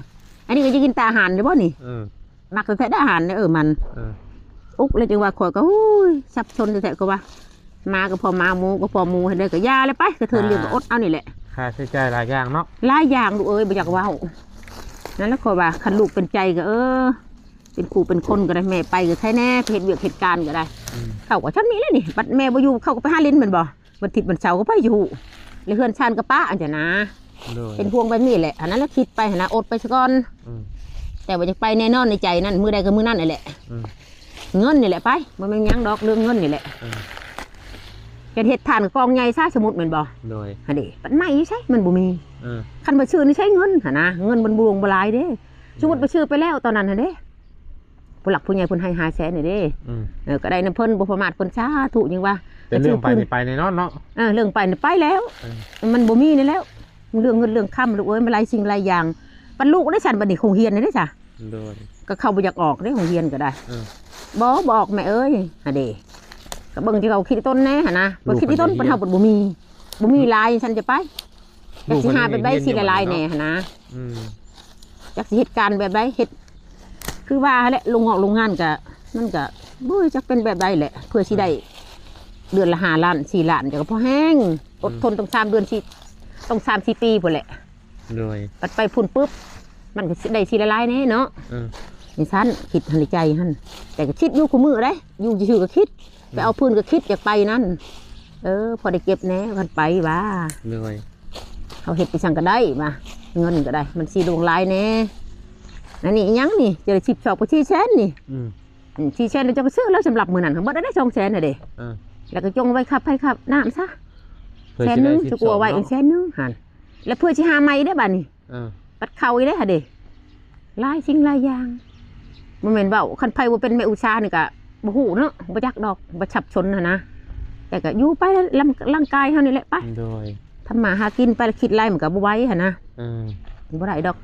ອັນນີ້ກໍຈະກິນແຕ່ອາຫານຢູ່ບໍ່ນີ້? ເອີ ມັກແທ້ໆ ອາຫານເນາະ. ເອີ ມັນ ເອີ ອຸກ ແລ້ວຈັ່ງວ່າຂ້ອຍກໍ ໂອ້ຍ ສັບສົນແທ້ໆ ກໍວ່າ ໝາກໍພໍໝາ ໝູກໍພໍໝູ ເຮັດໄດ້ກໍຢ່າແຫຼະໄປ ກະເທີນລ້ຽງກໍອົດເອົານີ້ແຫຼະ. ຄ່າໃຊ້ຈ່າຍຫຼາຍຢ່າງເນາະ ຫຼາຍຢ່າງລູກເອີຍ ບໍ່ຢາກເວົ້າ. ນັ້ນແຫຼະຂ້ອຍວ່າ ຄັນລູກເປັນໃຈກໍ ເອີ ເປັນຄູ່ເປັນຄົນກໍໄດ້ ແມ່ໄປກໍໃຄແດ່ ໄປເຮັດວຽກເຮັດການກໍໄດ້. ອືມ ເຂົາກໍຊ່ຳນີ້ແຫຼະນີ້ ບັດແມ່ບໍ່ຢູ່ ເຂົາກໍໄປຫາຫຼິ້ນແມ່ນບໍ່? ວັນທິດວັນເສົາກໍໄປຢູ່ ແລະ ເຮືອນຊານກໍປະ ອັນຊັ້ນນະ. ໂດຍ ເປັນຫ່ວງແບບນີ້ແຫຼະ ອັນນັ້ນລະຄິດໄປຫັ້ນນະ ອົດໄປສາກ່ອນ. ອືມ ແຕ່ວ່າຢາກໄປແນ່ນອນໃນໃຈນັ້ນ ມື້ໃດກໍມື້ນັ້ນແຫຼະ. ອືມ ເງິນນີ້ແຫຼະໄປ ບໍ່ແມ່ນຫຍັງດອກ ເລື່ອງເງິນນີ້ແຫຼະ. ອືມ ເຮັດ ເຮັດຖ່ານກໍກອງໃຫຍ່ຊະ ສົມມຸດແມ່ນບໍ່? ໂດຍ ຫັ້ນເດ້ ບັດໄມ້ຢູ່ໃສ ມັນບໍ່ມີ. ເອີ ຄັນວ່າຊື້ນີ້ໃຊ້ເງິນຫັ້ນນະ ເງິນມັນບໍ່ຫຼວງບໍ່ຫຼາຍເດ້. ສົມມຸດ ໂດຍ ໄປຊື້ໄປແລ້ວຕອນນັ້ນຫັ້ນເດ້ ຜູ້ຫຼັກຜູ້ໃຫຍ່ເພິ່ນໃຫ້ຫ້າແສນນີ້ເດ້. ອືມ ເອີ ກໍໄດ້ນຳເພິ່ນ ບໍ່ປະໝາດເພິ່ນ ສາທຸ ຍັງວ່າ. ແຕ່ເລື່ອງໄປນີ້ໄປແນ່ນອນເນາະ. ເອີ ເລື່ອງໄປນີ້ໄປແລ້ວ. ເອີ ມັນບໍ່ມີນີ້ແລ້ວ ເລື່ອງເງິນເລື່ອງຄຳ ລູກເອີຍ ມັນຫຼາຍສິ່ງຫຼາຍຢ່າງ. ບັດລູກໄດ້ຊັ້ນ ບັດນີ້ໂຮງຮຽນນີ້ເດ້ຊະ. ໂດຍ ກໍເຂົາບໍ່ຢາກອอกເດ້ ໂຮງຮຽນກໍໄດ້. ເອີ ບໍ່ ບໍ່ອອກແມ່ເອີຍ ຫັ້ນເດ້. ກໍເບິ່ງທີ່ເຂົາຄິດຕົ້ນແດ່ຫັ້ນນະ ບໍ່ຄິດຕົ້ນ ເພິ່ນເຮົາບໍ່ມີ ບໍ່ມີຫຼາຍ ຊັ້ນຈະໄປ ຈັກຊິຫາແບບໃດຊິຫຼາຍໆແດ່ຫັ້ນນະ. ອືມ ຈັກຊິເຮັດການແບບໃດ ເຮັດຄືວ່າຫັ້ນແຫຼະ ໂຮງງອກໂຮງງານກະ ມັນກະບໍ່ຮູ້ຈັກເປັນແບບໃດແຫຼະ ເພື່ອຊິໄດ້ເດືອນລະຫ້າລ້ານ ສີ່ລ້ານ ກະພໍແຮງ. ອືມ ອົດທົນຕ້ອງສາມເດືອນ ສີ່ ຕ້ອງສາມສີ່ປີພຸ້ນແຫຼະ. ໂດຍ ບັດໄປພຸ້ນປຶບ ມັນກະຊິໄດ້ຊິຫຼາຍໆແດ່ເນາະ. ອືມ ຈັ່ງຊັ້ນ ຄິດໃນໃຈຫັ້ນ ແຕ່ກະຄິດຢູ່ຄູ່ມື້ເດ້ ຢູ່ຊື່ໆກະຄິດ. ໄປເອົາພື້ນກໍຄິດຢາກໄປນັ້ນ ເອີ ພໍໄດ້ເກັບແດ່ ຄັນໄປວ່າ. ໂດຍ ເຮົາເຮັດໄປສັງກໍໄດ້ວ່າ ເງິນກໍໄດ້ ມັນຊິຫຼວງຫຼາຍແດ່. ອັນນີ້ອີ່ຫຍັງນີ້ ຈະໄດ້ສິບຊອກໄປສີ່ແສນນີ້. ອືມ ອືມ ສີ່ແສນ ແລ້ວເຈົ້າກໍຊື້ແລ້ວ ສຳລັບມື້ນັ້ນ ເບິດແລ້ວໄດ້ສອງແສນຫັ້ນເດ້. ເອີ ແລ້ວກໍຈົ່ງໄວ້ຄ່າໄຟຄ່ານ້ຳຊະ ແສນໜຶ່ງ ຊິກວ່າໄວ້ອີກແສນໜຶ່ງຫັ້ນ ແລ້ວເພື່ອຊິຫາໃໝ່ເດ້ບາດນີ້. ເອີ ບັດເຂົ້າອີກເດ້ຫັ້ນເດ້ ຫຼາຍສິ່ງຫຼາຍຢ່າງ. ບໍ່ແມ່ນເວົ້າ ຄັນໃຜບໍ່ເປັນແມ່ອຸດສານີ້ກະບໍ່ຮູ້ເນາະ ບໍ່ຈັກດອກ ບໍ່ສັບສົນຫັ້ນນະ. ແຕ່ກະຢູ່ໄປ ລຳ ຮ່າງກາຍເຮົານີ້ແຫຼະໄປ. ໂດຍ ທຳມາຫາກິນໄປ ແລ້ວຄິດຫຼາຍມັນກະບໍ່ໄຫວຫັ້ນນະ. ເອີ ບໍ່ໄດ້ດອກ.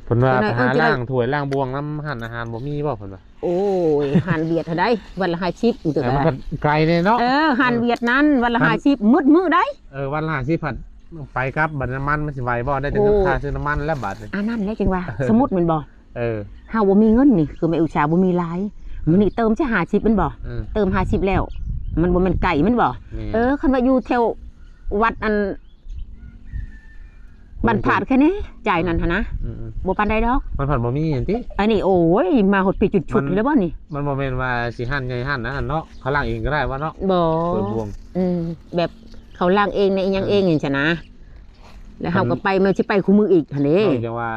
ເພິ່ນວ່າ ໄປຫາລ້າງຖ້ວຍລ້າງບ່ວງນຳຮ້ານອາຫານບໍ່ມີບໍ່ ເພິ່ນວ່າ? ໂອ້ຍ ຮ້ານຫວຽດຫັ້ນໃດ ວັນລະຫ້າສິບ ມັນກໍ ມັນກໍໄກແດ່ເນາະ. ເອີ ຮ້ານຫວຽດນັ້ນວັນລະຫ້າສິບ ໝົດມື້ໃດ. ເອີ ວັນລະຫ້າສິບ ພັດໄປກັບ ບັດນ້ຳມັນມັນຊິໄຫວບໍ່? ໄດ້ແຕ່ຄ່າຊື້ນ້ຳມັນແລ້ວບາດນີ້. ອັນນັ້ນແຫຼະຈຶ່ງວ່າ ສົມມຸດແມ່ນບໍ່? ເອີ ເຮົາບໍ່ມີເງິນນີ້ ຄືແມ່ອຸດສາບໍ່ມີຫຼາຍ. ມື້ນີ້ເຕີມຊະຫ້າສິບແມ່ນບໍ່? ເອີ ເຕີມຫ້າສິບແລ້ວ ມັນບໍ່ແມ່ນໄກແມ່ນບໍ່? ແມ່ນ. ເອີ ຄັນວ່າຢູ່ແຖວວັດອັນ ບັນທາດແຄ່ນີ້ ຈ່າຍນັ້ນຫັ້ນນະ. ອືມໆ ບໍ່ປານໃດດອກ ມັນພັດບໍ່ມີຫັ້ນຕິ. ອັນນີ້ ໂອ້ຍ ມາຮອດພີ້ຈົນຊຸດແລ້ວບໍ່ນີ້. ມັນບໍ່ແມ່ນວ່າຊິຮ້ານໃຫຍ່ຮ້ານນັ້ນເນາະ ເຂົາລ້າງເອງກໍໄດ້ວ່າເນາະ. ບໍ່ ເປີດບ່ວງ ອືມ ແບບເຂົາລ້າງເອງໃນອີ່ຫຍັງເອງ ເອີ ຈັ່ງຊັ້ນນະ. ແລ້ວເຮົາກໍໄປ ມັນຊິໄປຄູ່ມື້ອີກຫັ້ນເດ້. ເວົ້າຈັ່ງວ່າ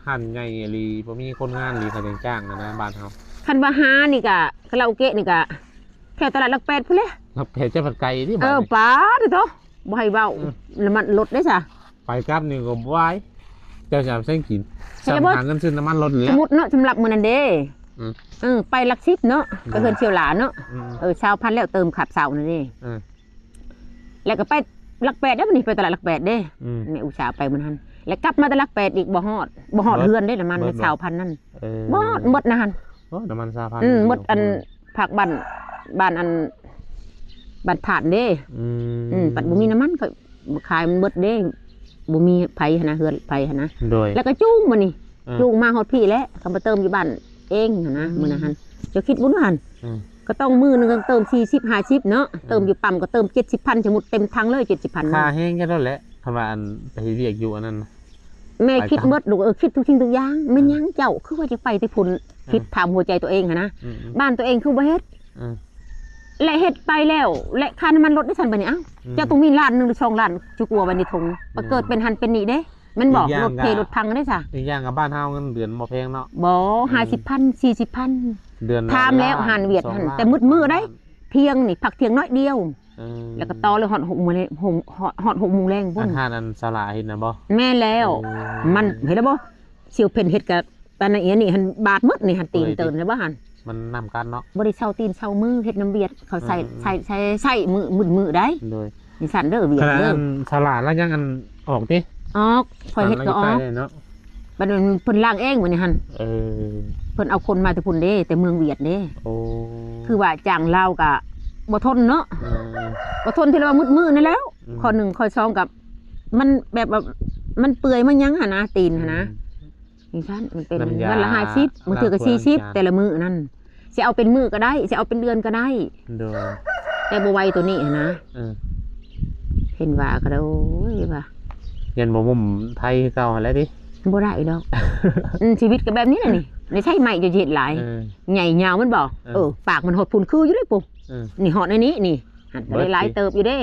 ຮ້ານໃຫຍ່ອີ່ຫຼີ ບໍ່ມີຄົນງານອີ່ຫຼີ ເຂົາຈັ່ງຈ້າງຫັ້ນນະ ບ້ານເຮົາ. ຄັນວ່າຫານີ້ກະ ຄາຣາໂອເກະນີ້ກະ ແຖວຕະຫຼາດຫຼັກແປດພຸ້ນແຫຼະ. ຫຼັກແປດ ເຈົ້າພັດໄກຕິ. ເອີ ບາດນີ້ ປາດໂທ້ ບໍ່ໃຫ້ເວົ້າ. ອືມ ນ້ຳມັນລົດເດ້ຊະ ໄປກັບນີ້ກໍບໍ່ໄຫວ. ເຈົ້າຊິເອົາໃສກິນ? ໃສ່ ສຳ ບໍ່ ຫາເງິນຊື້ນ້ຳມັນລົດນີ້ແຫຼະ. ສົມມຸດເນາະ ສຳລັບມື້ນັ້ນເດ້. ອືມ ເອີ ໄປຫຼັກສິບເນາະ ໂດຍ ໄປເຮືອນສ່ຽວຫຼາເນາະ. ອືມ ເອີ ຊາວພັນແລ້ວ ເຕີມຄາບເຊົ້ານັ້ນເດ້. ເອີ ແລ້ວກໍໄປຫຼັກແປດເດ້ ມື້ນີ້ໄປຕະຫຼາດຫຼັກແປດເດ້. ອືມ ແມ່ອຸດສາໄປມື້ນັ້ນ ແລ້ວກັບມາແຕ່ຫຼັກແປດອີກ ບໍ່ຮອດ ບໍ່ຮອດເຮືອນເດ້ ນ້ຳມັນຊາວພັນນັ້ນ. ເອີ ບໍ່ຮອດ ໝົດນະຫັ້ນ. ໂອ້ ນ້ຳມັນຊາວພັນ ອືມ ໝົດອັນ ພາກບ້ານ ບ້ານອັນ ບ້ານທາດເດ້. ອືມ ອືມ ບັດບໍ່ມີນ້ຳມັນ ກໍຂາຍມັນເບິດເດ້ ບໍ່ມີໃຜຫັ້ນນະ ເຮືອນໃຜຫັ້ນນະ. ໂດຍ ແລ້ວກໍຈູງມານີ້. ເອີ ຈູງມາຮອດພີ້ແຫຼະ ເຂົາມາເຕີມຢູ່ບ້ານເອງຫັ້ນນະ. ອືມ ມື້ນັ້ນຫັ້ນ ເຈົ້າຄິດເບິ່ງຫັ້ນ. ອືມ ກໍຕ້ອງມື້ໜຶ່ງກໍເຕີມສີ່ສິບ ຫ້າສິບເນາະ. ອືມ ເຕີມຢູ່ປ້ຳກໍເຕີມເຈັດສິບພັນ ສົມມຸດເຕັມຖັງເລີຍ ເຈັດສິບພັນ. ຄ່າແຮງແກນັ້ນແຫຼະ ຄັນວ່າອັນ ໄປເຮັດວຽກຢູ່ອັນນັ້ນນະ. ແມ່ຄິດໝົດລູກເອີຍ ຄິດທຸກສິ່ງທຸກຢ່າງ. ແມ່ນຫຍັງເຈົ້າຄືວ່າຈະໄປແຕ່ພຸ້ນ? ເອີ ຄິດຖາມຫົວໃຈຕົວເອງຫັ້ນນະ. ອືມໆ ບ້ານຕົວເອງຄືບໍ່ເຮັດ? ອືມ ແລະເຮັດໄປແລ້ວ ແລະຄ່ານ້ຳມັນລົດໄດ້ຊັ້ນບາດນີ້. ອ້າວ ອືມ ເຈົ້າຕ້ອງມີລ້ານໜຶ່ງຫຼືສອງລ້ານ ຈຸກວ່າໄວ້ໃນຖົງ. ອືມ ໄປເກີດເປັນຫັ້ນເປັນນີ້ເດ້ ແມ່ນບໍ່? ລົດເພລົດພັງເດ້ຊະ. ອີກຢ່າງກັບບ້ານເຮົາເງິນເດືອນບໍ່ແພງເນາະ. ບໍ່ ເອີ ຫ້າສິບພັນ ສີ່ສິບພັນ ເດືອນລະ ຖາມແລ້ວ ລ້ານ ຮ້ານຫວຽດຫັ້ນ ສອງລ້ານ ແຕ່ມືດມື້ໄດ້ ສາມລ້ານ ທ່ຽງນີ້ ພັກທ່ຽງໜ້ອຍດຽວ. ເອີ ແລ້ວກໍຕໍ່ເລີຍຮອດຫົກໂມງແລງ ຮ- ຮອດ ຮອດຫົກໂມງແລງພຸ້ນ. ອັນຮ້ານອັນສາລາເຮັດນະບໍ່? ແມ່ນແລ້ວ. ເອີ ມັນເຫັນແລ້ວບໍ່? ສ່ຽວເພັນເຮັດກະປານນັ້ນ ອັນນີ້ຫັ້ນບາດໝົດນີ້ຫັ້ນ ຕີນເຕີນແລ້ວບໍ່ຫັ້ນ? ມັນນຳກັນເນາະ ບໍ່ໄດ້ເຊົາຕີນເຊົາມື ເຮັດນຳວຽດ ເຂົາໃສ່ ເອີ ໃສ່ ໃສ່ ໃສ່ມື້ ມືດມື້ໄດ໋. ໂດຍ ນີ້ຊັ້ນເດີ ວຽດເດີ. ສາລາລະຍັງອັນອອກຕິ? ອອກ ຂ້ອຍເຮັດກໍອອກເນາະ. ບັດນີ້ເພິ່ນລ້າງເອງມື້ນີ້ຫັ້ນ. ເອີ ເພິ່ນເອົາຄົນມາແຕ່ພຸ້ນເດ້ ແຕ່ເມືອງຫວຽດເດ້. ໂອ້ ຄືວ່າຈ້າງລາວກະບໍ່ທົນເນາະ. ເອີ ບໍ່ທົນທີ່ລະວ່າມືດມື້ນີ້ແລ້ວ. ອືມ ຂໍ້ໜຶ່ງ ຂໍ້ສອງ ກັບມັນແບບວ່າມັນເປື່ອຍມັນຫຍັງຫັ້ນນະ ຕີນຫັ້ນນະ. ອືມ ນີ້ຊັ້ນ ມັນເປັນ ນ້ຳຢາ ວັນລະຫ້າສິບ ບາງເທື່ອກໍສີ່ສິບ ລ້າງຖ້ວຍ ແຕ່ລະມື້ນັ້ນ. ຊິເອົາເປັນມື້ກໍໄດ້ ຊິເອົາເປັນເດືອນກໍໄດ້. ໂດຍ ແຕ່ບໍ່ໄຫວໂຕນີ້ຫັ້ນນະ. ເອີ ເຫັນວ່າກໍໄດ້ ໂອ້ຍ ວ່າ ຍັນບໍ່ໝຸ້ມໄທຄືເກົ່າຫັ້ນແຫຼະຕິ. ບໍ່ໄດ້ດອກ. ອືມ ຊີວິດກໍແບບນີ້ແຫຼະນີ້ ໄດ້ໃຊ້ໄມ້ຢູ່ເຮັດຫຼາຍ. ເອີ ໃຫຍ່ຍາວແມ່ນບໍ່? ເອີ ເອີ ປາກມັນຮອດພຸ້ນຄືຢູ່ເດ້ປຸ. ເອີ ນີ້ຮອດໃນນີ້ນີ້ ຫັ້ນກໍໄດ້ຫຼາຍເຕີບຢູ່ເດ້.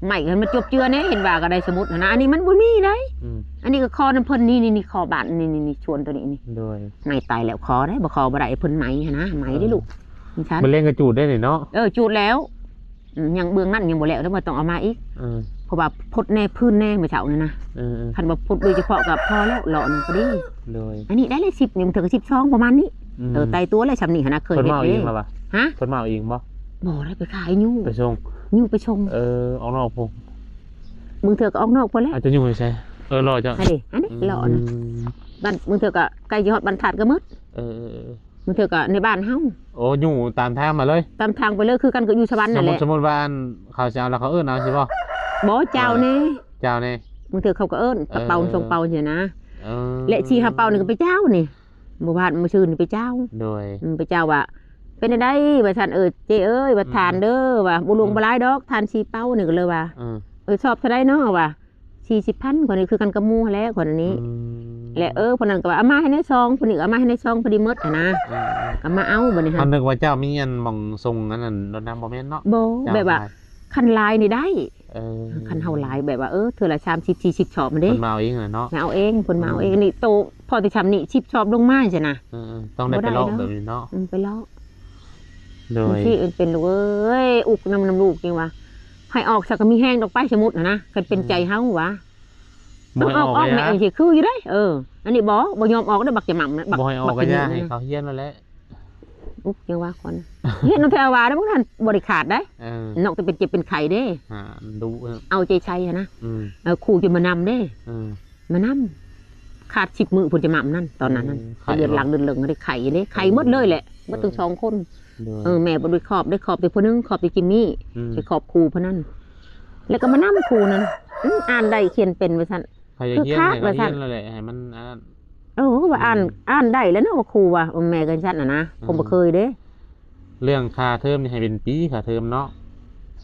ໄມ້ຫັ້ນມັນຈົບເຈື່ອແດ່ ເຫັນວ່າກໍໄດ້ ສົມມຸດຫັ້ນນະ. ອັນນີ້ມັນບໍ່ມີໄດ໋. ອືມ ອັນນີ້ກໍຂໍນຳເພິ່ນ ນີ້ໆໆ ຂໍບ້ານ ນີ້ໆໆ ຊວນໂຕນີ້ນີ້. ໂດຍ ໄມ້ຕາຍແລ້ວຂໍໄດ້ ບໍ່ຂໍບໍ່ໄດ້ ເພິ່ນໄໝຫັ້ນນະ ໄໝເດ້ລູກ. ເອີ ນີ້ຊັ້ນ ມື້ແລງກໍຈູດໄດ້ນີ້ເນາະ. ເອີ ຈູດແລ້ວ. ອືມ ຍັງເບື້ອງນັ້ນຍັງບໍ່ແລ້ວ ແລ້ວບໍ່ຕ້ອງເອົາມາອີກ. ເອີ ເພາະວ່າພົດແດ່ ພື້ນແດ່ ມື້ເຊົ້ານີ້ນະ. ເອີໆ ຄັນວ່າພົດໂດຍສະເພາະກໍພໍແລ້ວ ເລາະໜຶ່ງກໍດີ. ໂດຍ ອັນນີ້ໄດ້ແລ້ວສິບ ຍັງເທື່ອກໍສິບສອງ ປະມານນີ້. ອືມ ເອີ ຕາຍຕົວແລ້ວຊ່ຳນີ້ຫັ້ນນະ ເຄີຍເຮັດເດ້. ເພິ່ນເອົາເອງບໍ່ວະ? ຮະ? ເພິ່ນເອົາເອງບໍ່? ບໍ່ໄດ້ໄປຂາຍຢູ່ ໄປສົ່ງ ຢູ່ໄປສົ່ງ. ເອີ ອອກນອກພຸ້ນ ບາງເທື່ອກໍອອກນອກພຸ້ນແຫຼະ. ອາດຈະຢູ່ໃສ? ເອີ ເລາະເຈົ້າ ອັນນີ້ ອັນນີ້ ອືມ ເລາະອັນນັ້ນ ບ້ານ ບາງເທື່ອກໍໃກ້ຊິຮອດບ້ານທາດກະໝົດ. ເອີໆໆ ບາງເທື່ອກໍໃນບ້ານເຮົາ. ໂອ້ ຢູ່ຕາມທາງມາເລີຍ? ຕາມທາງໄປເລີຍ ຄືກັນກັບຢູ່ສະຫວັນນັ້ນແຫຼະ. ສົມມຸດ ສົມມຸດວ່າ ອັນ ເຂົາຊິເອົາແລ້ວເຂົາເອີ້ນເອົາຊີ້ບໍ່? ບໍ່ ເຈົ້າແດ່ ເອີ ເຈົ້າແດ່. ບາງເທື່ອເຂົາກໍເອີ້ນ ເອີ ເປົາສອງເປົາຊີ້ນະ. ເອີ ແລະ ສີ່ຫ້າເປົານີ້ກໍໄປເຈົ້ານີ້ ບໍ່ວ່າມື້ຊືນນີ້ໄປເຈົ້າ. ໂດຍ ອືມ ໄປເຈົ້າວ່າ ເປັນຈັ່ງໃດ ວ່າຊັ້ນ ເອີ ເຈ້ເອີຍ ວ່າ ອືມ ທານເດີ ວ່າ ບໍ່ຫຼວງ ອືມ ບໍ່ຫຼາຍດອກ ທານສີ່ເປົານີ້ ກໍເລີຍວ່າ ເອີ ເອີ ຊອບເທົ່າໃດເນາະ ວ່າ ສີ່ສິບພັນ ຂ້ອຍນີ້ຄືກັນກັບໝູ່ຫັ້ນແຫຼະ ຂ້ອຍນີ້. ອືມ ແລະ ເອີ ຜູ້ນັ້ນກໍວ່າ ເອົາມາໃຫ້ແດ່ສອງ ຜູ້ນີ້ກໍເອົາມາໃຫ້ແດ່ສອງ ພໍດີໝົດຫັ້ນນະ. ອືມ ກໍມາເອົາບັດນີ້ຫັ້ນ. ເຮົານຶກວ່າເຈົ້າມີອັນໝ່ອງສົ່ງອັນນັ້ນລົດນຳ ບໍ່ແມ່ນເນາະ? ບໍ່ ແບບວ່າ ເຈົ້າຂາຍ ຄັນຫຼາຍນີ້ໄດ້ ເອີ ຄັນເຮົາຫຼາຍແບບວ່າ ເອີ ເທື່ອລະສາມສິບ ສີ່ສິບຊອບຫັ້ນເດ້ ເພິ່ນມາເອົາເອງຫັ້ນນະເນາະ ມາເອົາເອງ ເພິ່ນມາເອົາເອງ ອືມ ນີ້ໂຕພໍແຕ່ຊ່ຳນີ້ ສິບຊອບລົງມາຊັ້ນນະ ເອີໆ ຕ້ອງໄດ້ໄປເລາະແບບນີ້ເນາະ ອືມ ໄປເລາະ ໂດຍ ຈັ່ງຊີ້ເປັນລູກເອີຍ ອຸກນຳ ນຳລູກຈັ່ງວ່າ ໃຫ້ອອກຊະກໍມີແຮງດອກໄປ ສົມມຸດຫັ້ນນະ ຄັນເປັນໃຈເຮົາຫວາ ບໍ່ໃຫ້ອອກ ອອກ ອອກແມ່ຈັ່ງຊີ້ຄືຢູ່ເດ້ ເອີ ອັນນີ້ບໍ່ ບໍ່ຍອມອອກເດ້ ບັກຈະໝ່ຳນະ ບໍ່ໃຫ້ອອກກໍຢ່າ ໃຫ້ເຂົາຮຽນນັ້ນແຫຼະ ອຸກ ຍັງວ່າກ່ອນ ຮຽນນຳແພວາໄດ້ ບໍ່ທັນ ບໍ່ໄດ້ຂາດໄດ໋ ເອີ ນອກແຕ່ເປັນເຈັບເປັນໄຂ້ເດ້ ຫາດຸ ເອີ ເອົາໃຈໃສ່ຫັ້ນນະ ອືມ ເອີ ຄູຈະມານຳເດ້ ເອີ ມານຳ ຂາດສິບມື້ພຸ້ນຈະໝ່ຳນັ້ນ ຕອນນັ້ນນັ້ນ ເອີ ໄຂ້ ເລືອດຫຼັງເລືອດເລິງເດ້ ໄຂ້ເດ້ ໄຂ້ໝົດເລີຍແຫຼະ ເອີ ໝົດທັງສອງຄົນ ໂດຍ ເອີ ແມ່ບໍ່ໄດ້ຂອບ ໄດ້ຂອບແຕ່ຜູ້ໜຶ່ງ ຂອບແຕ່ຈິມມີ ອືມ ໄດ້ຂອບຄູຜູ້ນັ້ນ ແລ້ວກໍມານຳຄູນັ້ນ ອືມ ອ່ານໄດ້ຂຽນເປັນວ່າຊັ້ນ ໃຜຢາກຮຽນໃຫ້ເຂົາຮຽນແລ້ວແຫຼະ ໃຫ້ມັນອັນນັ້ນ ເອີ ວ່າອ່ານ ອືມ ອ່ານໄດ້ແລ້ວເນາະ ວ່າຄູວ່າ ເອີ ແມ່ກໍຊັ້ນນະນະ ອືມ ຜົມບໍ່ເຄີຍເດ້ ເລື່ອງຄ່າເທີມນີ້ໃຫ້ເປັນປີ ຄ່າເທີມເນາະ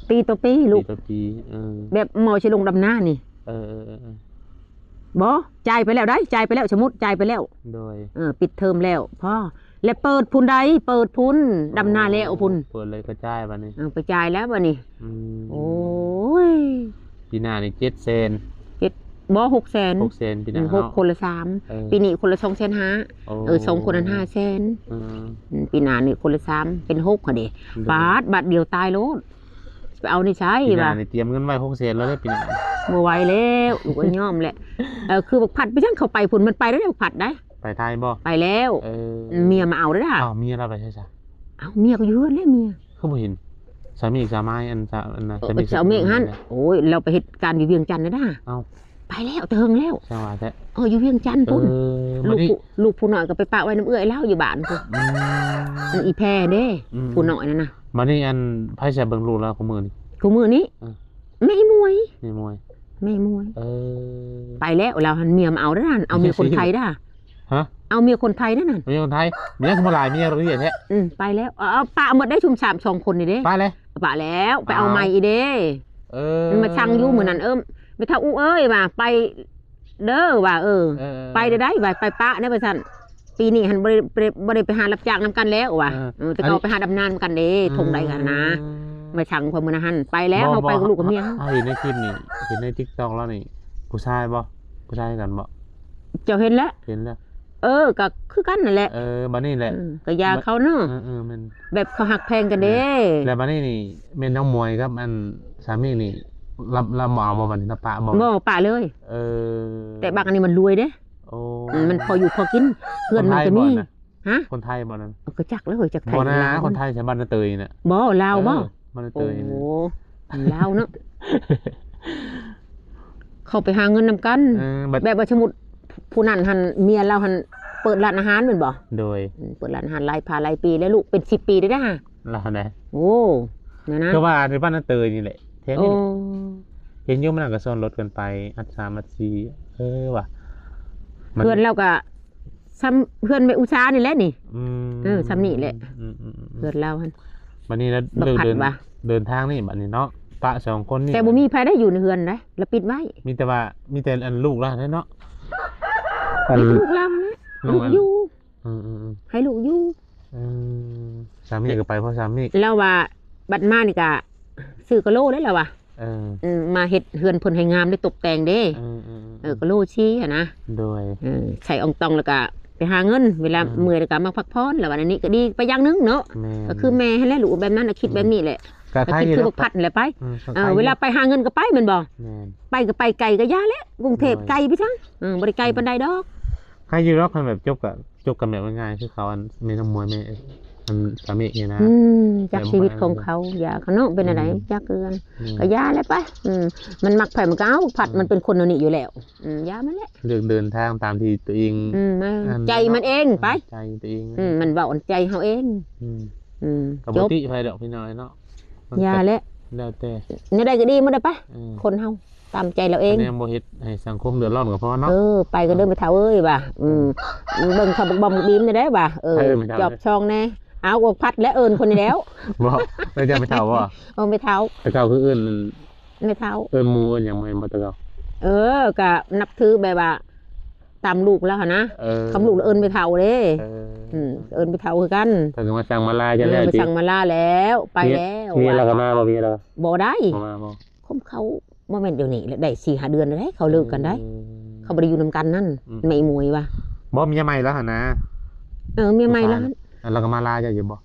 ປີຕໍ່ປີລູກ ປີຕໍ່ປີ ເອີ ແບບໝໍຊິລົງດຳນານີ້ ເອີໆໆໆ ບໍ່ ຈ່າຍໄປແລ້ວໄດ໋ ຈ່າຍໄປແລ້ວ ສົມມຸດຈ່າຍໄປແລ້ວ ໂດຍ ເອີ ປິດເທີມແລ້ວ ພໍ ແລະເປີດພຸ້ນໃດ ເປີດພຸ້ນ ດຳນາແລ້ວພຸ້ນ ເປີດເລີຍກະຈ່າຍບາດນີ້ ເອີ ໄປຈ່າຍແລ້ວບາດນີ້ ອືມ ໂອ້ຍ ປີໜ້ານີ້ເຈັດແສນ ເຈັດ ບໍ່ ຫົກແສນ ຫົກແສນ ປີໜ້າ ອືມ ຫົກ ເນາະ ຄົນລະສາມ ເອີ ປີນີ້ຄົນລະສອງແສນຫ້າ ໂອ້ ເອີ ສອງຄົນຫັ້ນຫ້າແສນ ອືມ ອືມ ປີໜ້ານີ້ຄົນລະສາມ ເປັນຫົກຫັ້ນເດ ໂດຍ ບາດ ບາດດຽວຕາຍໂລດ ຊິໄປເອົາໃນໃສ ປີໜ້າ ວ່າ ນີ້ຕຽມເງິນໄວ້ຫົກແສນແລ້ວເດ້ ປີໜ້າ ບໍ່ໄຫວແລ້ວ ລູກເອີຍ ຍອມແຫຼະ ເອີ ຄືບັກພັດໄປຈັ່ງເຂົາໄປພຸ້ນ ມັນໄປແລ້ວເດ້ ບັກພັດໄດ໋ ໄປໄທບໍ່? ໄປແລ້ວ ເອີ ເມຍມາເອົາເດ້ອະ ອ້າວ ເມຍລາວໄປໃສຊະ? ອ້າວ ເມຍກໍຢູ່ເຮືອນແຫຼະ ເມຍ ຄືບໍ່ເຫັນ ສາມີສາມາຍ ອັນ ສາ ອັນນະ ເອີ ສາມີສາມາຍຫັ້ນ ໂອ້ຍ ລາວໄປເຮັດການຢູ່ວຽງຈັນນະດາ ອ້າວ ໄປແລ້ວ ແຕ່ເຫິງແລ້ວ ຊ່າງວ່າແທ້ ເອີ ຢູ່ວຽງຈັນພຸ້ນ ເອີ ລູກ ລູກຜູ້ນ້ອຍກໍໄປປະໄວ້ນຳເອື້ອຍລາວຢູ່ບ້ານພຸ້ນ ອືມ ອີ່ແພເດ້ ອືມ ຜູ້ນ້ອຍນັ້ນນະ ບາດນີ້ ອັນ ໃຜຊິເບິ່ງລູກລາວຄູ່ມື້ນີ້? ຄູ່ມື້ນີ້ ເອີ ແມ່ອີ່ໝວຍ ແມ່ໝວຍ ແມ່ໝວຍ ເອີ ໄປແລ້ວ ລາວຫັ້ນເມຍມາເອົາເດ້ຫັ້ນ ເອົາເມຍຄົນໄທເດ້ ຮະ ເອົາເມຍຄົນໄທເດ້ຫັ້ນ ເມຍຄົນໄທ ເມຍຄືບໍ່ຫຼາຍ ເມຍລາວເລີຍແທ້ ອືມ ໄປແລ້ວ ເອົາ ເອົາປະໝົດໄດ້ຊຸມສາມສອງຄົນນີ້ເດ້ ປະແລ້ວ ປະແລ້ວ ໄປເອົາໃໝ່ອີກເດ້ ເອີ ມັນມາສັ່ງຢູ່ມື້ນັ້ນ ເອີ ແມ່ເຖົ້າອຸເອີຍວ່າ ໄປເດີວ່າ ເອີ ເອີ ໄປເດີໄດ໋ວ່າ ໄປປະແດ່ວ່າຊັ້ນ ປີນີ້ຫັ້ນບໍ່ໄດ້ ບໍ່ໄດ້ ບໍ່ໄດ້ໄປຫາຮັບຈ້າງນຳກັນແລ້ວວ່າ ເອີ ເອີ ແຕ່ເກົ່າໄປຫາດຳນານຳກັນເດ້ ອືມ ທົ່ງໃດຫັ້ນນະ ມາສັ່ງຂ້ອຍມື້ນະຫັ້ນ ໄປແລ້ວ ເຮົາໄປກັບລູກກັບເມຍ ເຮົາເຫັນໃນຄລິບນີ້ ເຫັນໃນຕິກຕັອກລາວນີ້ ຜູ້ຊາຍບໍ່? ຜູ້ຊາຍຄືກັນບໍ່? ເຈົ້າເຫັນແລ້ວ ເຫັນແລ້ວ ເອີ ກໍຄືກັນນັ້ນແຫຼະ ເອີ ບາດນີ້ແຫຼະ ເອີ ກໍຢ່າເຂົາເນາະ ເອີໆ ແມ່ນ ແບບເຂົາຮັກແພງກັນເດ້ ແມ່ນ ແລ້ວບາດນີ້ນີ້ ແມ່ນນ້ອງໝວຍກັບ ອັນ ສາມີນີ້ ລາວ ລາວບໍ່ເອົາບໍ່? ບາດນີ້ລາວປະບໍ່? ບໍ່ ປະເລີຍ ເອີ ແຕ່ບັກອັນນີ້ມັນລວຍເດ້ ໂອ້ ອືມ ມັນພໍຢູ່ພໍກິນ ເຮືອນມັນກໍມີ ຄົນໄທບໍ່ນະ? ຮະ? ຄົນໄທບໍ່ນັ້ນ? ເອີ ກໍຈັກແລ້ວເຮີ້ຍ ຈັກໄທ ບໍ່ນະ ລາວ ຄົນໄທໃສ ບ້ານນາເຕີຍນີ້ນະ ບໍ່ ລາວບໍ່? ເອີ ບ້ານນາເຕີຍນີ້ ໂອ້ ລາວເນາະ ເຂົາໄປຫາເງິນນຳກັນ ເອີ ແບບ ແບບວ່າສົມມຸດຜູ້ນັ້ນຫັ້ນ ເມຍລາວຫັ້ນເປີດຮ້ານອາຫານແມ່ນບໍ່? ໂດຍ ອືມ ເປີດຮ້ານອາຫານຫຼາຍພາຫຼາຍປີແລ້ວ ລູກເປັນສິບປີແລ້ວນະ ລາວນະ ໂອ້ ນັ້ນນະ ຄືວ່າໃນບ້ານນາເຕີຍນີ້ແຫຼະ ແຖວນີ້ແຫຼະ ໂອ້ ເຫັນຢູ່ ມື້ນັ້ນກໍຊ້ອນລົດກັນໄປ ອັດສາມອັດສີ່ ເອີວ່າ ເຮືອນລາວກໍ ສ່ຳເຮືອນແມ່ອຸສານີ້ແຫຼະນີ້ ອືມ ເອີ ສ່ຳນີ້ແຫຼະ ອືມໆໆ ເຮືອນລາວຫັ້ນ ບັດນີ້ລະ ບັກ ເດີນ ເດີນທາງນີ້ບັດນີ້ເນາະ ປະສອງຄົນນີ້ ແຕ່ບໍ່ມີໃຜໄດ້ຢູ່ໃນເຮືອນໃດ໋ ລະປິດໄວ້ ມີແຕ່ວ່າ ມີແຕ່ອັນລູກລາວເນາະ ອັນ ໃຫ້ລູກລາວຫັ້ນແຫຼະ ລູກຢູ່ ອືມໆໆ ໃຫ້ລູກຢູ່ ອືມ ສາມີກໍໄປເພາະສາມີ ລາວວ່າບັດມານີ້ກະ ຊື້ກະໂຫຼເດ້ລາວວ່າ ເອີ ອືມ ມາເຮັດເຮືອນເພິ່ນໃຫ້ງາມ ໄດ້ຕົບແຕ່ງເດ້ ເອີໆໆ ເອີ ກະໂຫຼຊີ້ຫັ້ນນະ ໂດຍ ເອີ ໃສ່ອອງຕອງ ແລ້ວກະໄປຫາເງິນ ເວລາ ອືມ ເມື່ອຍແລ້ວກະມາພັກຜ່ອນ ລາວວ່າອັນນີ້ກໍດີໄປຢ່າງໜຶ່ງເນາະ ແມ່ນ ກໍຄືແມ່ຫັ້ນແຫຼະ ລູກແບບນັ້ນນະ ຄິດແບບນີ້ແຫຼະ ອືມ ກໍຄິດຄືບັກພັດຫັ້ນແຫຼະໄປ ອືມ ເອີ ເວລາໄປຫາເງິນກໍໄປແມ່ນບໍ່? ແມ່ນ ໄປກໍໄປ ໄກກໍຢ່າແຫຼະ ກຸງເທບ ໂດຍ ໄກໄປຊັ້ນ ເອີ ບໍ່ໄດ້ໄກປານໃດດອກ ໃຄຢູ່ດອກ ຄັນແບບຈົບກໍ ຈົບກັນແບບງ່າຍໆ ຄືເຂົາ ອັນ ແມ່ນ້ອງມວຍ ແມ່ ອັນ ສາມີນີ້ນະ ອືມ ຈັກຊີວິດຂອງເຂົາ ຢ່າເຂົາເນາະ ເປັນແນວໃດ ອືມ ຈັກຄືກັນ ອືມ ກໍຢ່າແຫຼະໄປ ອືມ ມັນມັກໃຜມັນກໍເອົາ ພັດ ອືມ ມັນເປັນຄົນແນວນີ້ຢູ່ແລ້ວ ອືມ ຢ່າມັນແຫຼະ ເລືອກເດີນທາງຕາມທີ່ຕົວເອງ ອືມ ອັນ ໃຈມັນເອງ ເນາະ ໄປ ໃຈຕົວເອງ ອືມ ມັນເວົ້າອັນໃຈເຮົາເອງ ອືມ ອືມ ກໍບໍ່ຕິໃຜດອກ ພີ່ນ້ອງເນາະ ມັນ ຢ່າແຫຼະ ແລ້ວແຕ່ ແນວໃດກໍດີໝົດແຫຼະໄປ ອືມ ຄົນເຮົາ ຕາມໃຈລາວເອງ ຄັນຍັງບໍ່ເຮັດໃຫ້ສັງຄົມເດືອດຮ້ອນກໍພໍເນາະ ເອີ ໄປກໍເດີ ແມ່ເຖົ້າເອີຍວ່າ ອືມ ເບິ່ງເຂົາບັກບອມບັກບີມແນວໃດວ່າ ເອີ ເອີ ແມ່ເຖົ້າ ຈອບຊ່ອງແດ່ ເອົາອອກພັດແລ້ວເອີ້ນຄົນນີ້ແລ້ວ ບໍ່ ເອີ້ນເຈົ້າແມ່ເຖົ້າບໍ່? ເອີ ແມ່ເຖົ້າ ແຕ່ເກົ່າຄືເອີ້ນແມ່ເຖົ້າ ເອີ້ນໝູ່ເອີ້ນຫຍັງແມ່ນບໍ່ແຕ່ເກົ່າ? ເອີ ກໍນັບຖືແບບວ່າຕາມລູກລາວຫັ້ນນະ ເອີ ຄຳລູກລາວເອີ້ນແມ່ເຖົ້າເດ້ ເອີ ອືມ ເອີ້ນແມ່ເຖົ້າຄືກັນ ເພິ່ນກໍມາສັ່ງມາລາເຈົ້າແລ້ວ ເອີ ມາສັ່ງມາລາແລ້ວ ໄປແລ້ວ ເມຍລາວກໍມາບໍ່? ເມຍລາວ ບໍ່ໄດ້ ບໍ່ມາບໍ່? ຄົມເຂົາບໍ່ແມ່ນດຽວນີ້ແຫຼະ ໄດ້ສີ່ຫ້າເດືອນແລ້ວເດ້ ເຂົາເລີກກັນໄດ໋. ເອີ ເຂົາບໍ່ໄດ້ຢູ່ນຳກັນນັ້ນ. ອືມ ແມ່ອີໝວຍວ່າ ບໍ່ ເມຍໃໝ່ລາວຫັ້ນນະ. ເອີ ເມຍໃໝ່ລາວ ຜູ້ຊາຍນະ ອັນລາວກໍມາລາເຈົ້າຢູ່ບໍ່?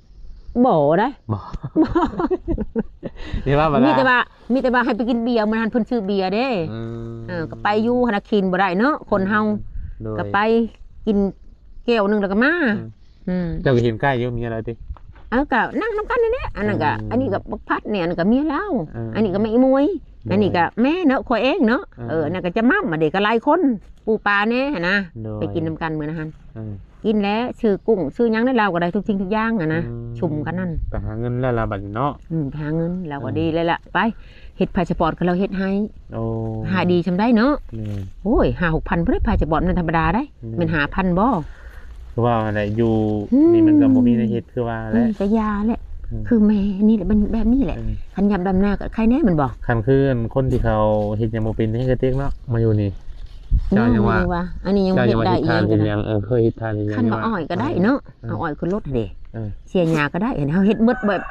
ບໍ່ໄດ໋. ບໍ່ ບໍ່ ນີ້ວ່າ ມີແຕ່ວ່າ ມີແຕ່ວ່າໃຫ້ໄປກິນເບຍ ມື້ນັ້ນເພິ່ນຊື້ເບຍເດ້. ເອີ ເອີ ກໍໄປຢູ່ຫັ້ນນະ ກິນບໍ່ໄດ້ເນາະ ຄົນເຮົາ. ເອີ ໂດຍ ກໍໄປກິນແກ້ວໜຶ່ງແລ້ວກໍມາ. ອືມ ອືມ ເຈົ້າກໍເຫັນໃກ້ຢູ່ເມຍລາວຕິ? ເອີ ກໍນັ່ງນຳກັນນີ້ແຫຼະ ອັນນັ້ນກໍ ເອີ ອັນນີ້ກໍບັກພັດນີ້ ອັນນັ້ນກໍເມຍລາວ. ເອີ ອັນນີ້ກໍແມ່ອີໝວຍ. ໂດຍ ອັນນີ້ກໍແມ່ເນາະ ຂ້ອຍເອງເນາະ. ເອີ ເອີ ອັນນັ້ນກໍຈະໝ່ຳ ອັນນີ້ກໍຫຼາຍຄົນ ປູປາແດ່ຫັ້ນນະ. ໂດຍ ໄປກິນນຳກັນມື້ນັ້ນຫັ້ນ. ເອີ ກິນແຫຼະ ຊື້ກຸ້ງຊື້ຫຍັງໃນລາວກໍໄດ້ທຸກສິ່ງທຸກຢ່າງຫັ້ນນະ. ອືມ ຊຸມກັນນັ້ນ ໄປຫາເງິນແລ້ວລະບັດນີ້ເນາະ. ອືມ ໄປຫາເງິນ ລາວກໍ ເອີ ດີແລ້ວລະ ໄປເຮັດພາສະປອດກັບລາວເຮັດໃຫ້. ໂອ້ ຫາດີຊ່ຳໃດເນາະ. ແມ່ນ ໂອ້ຍ ຫ້າຫົກພັນພຸ້ນເດ້ ພາສະປອດ ມັນທຳມະດາໄດ໋. ແມ່ນ ແມ່ນຫ້າພັນບໍ່? ຄືວ່າຫັ້ນແຫຼະ ຢູ່ ອືມ ນີ້ມັນກໍບໍ່ມີແນວເຮັດ ຄືວ່າແຫຼະ. ອືມ ກໍຢ່າແຫຼະ. ອືມ ຄືແມ່ນີ້ແຫຼະ ມັນແບບນີ້ແຫຼະ. ເອີ ຄັນຍາມດຳນາກໍໄຄແດ່ມັນບໍ່? ຄັນຄືຄົນທີ່ເຂົາເຮັດຫຍັງບໍ່ເປັນ ເຮັດກະຕິກເນາະ ມາຢູ່ນີ້. ເຈົ້າຍັງວ່າ ຍັງວ່າ ອັນນີ້ຍັງເຮັດໄດ້ອີກ. ເຈົ້າຍັງວ່າເຮັດທານເຮັດຫຍັງ? ເອີ ເຄີຍເຮັດທານເຮັດຫຍັງ ຄັນວ່າ ວ່າອ້ອຍກໍໄດ້ເນາະ. ເອີ ເອົາອ້ອຍຂຶ້ນລົດຫັ້ນເດ້. ເອີ ເສຍຫຍ້າກໍໄດ້ ເຮົາເຮັດໝົດແບບ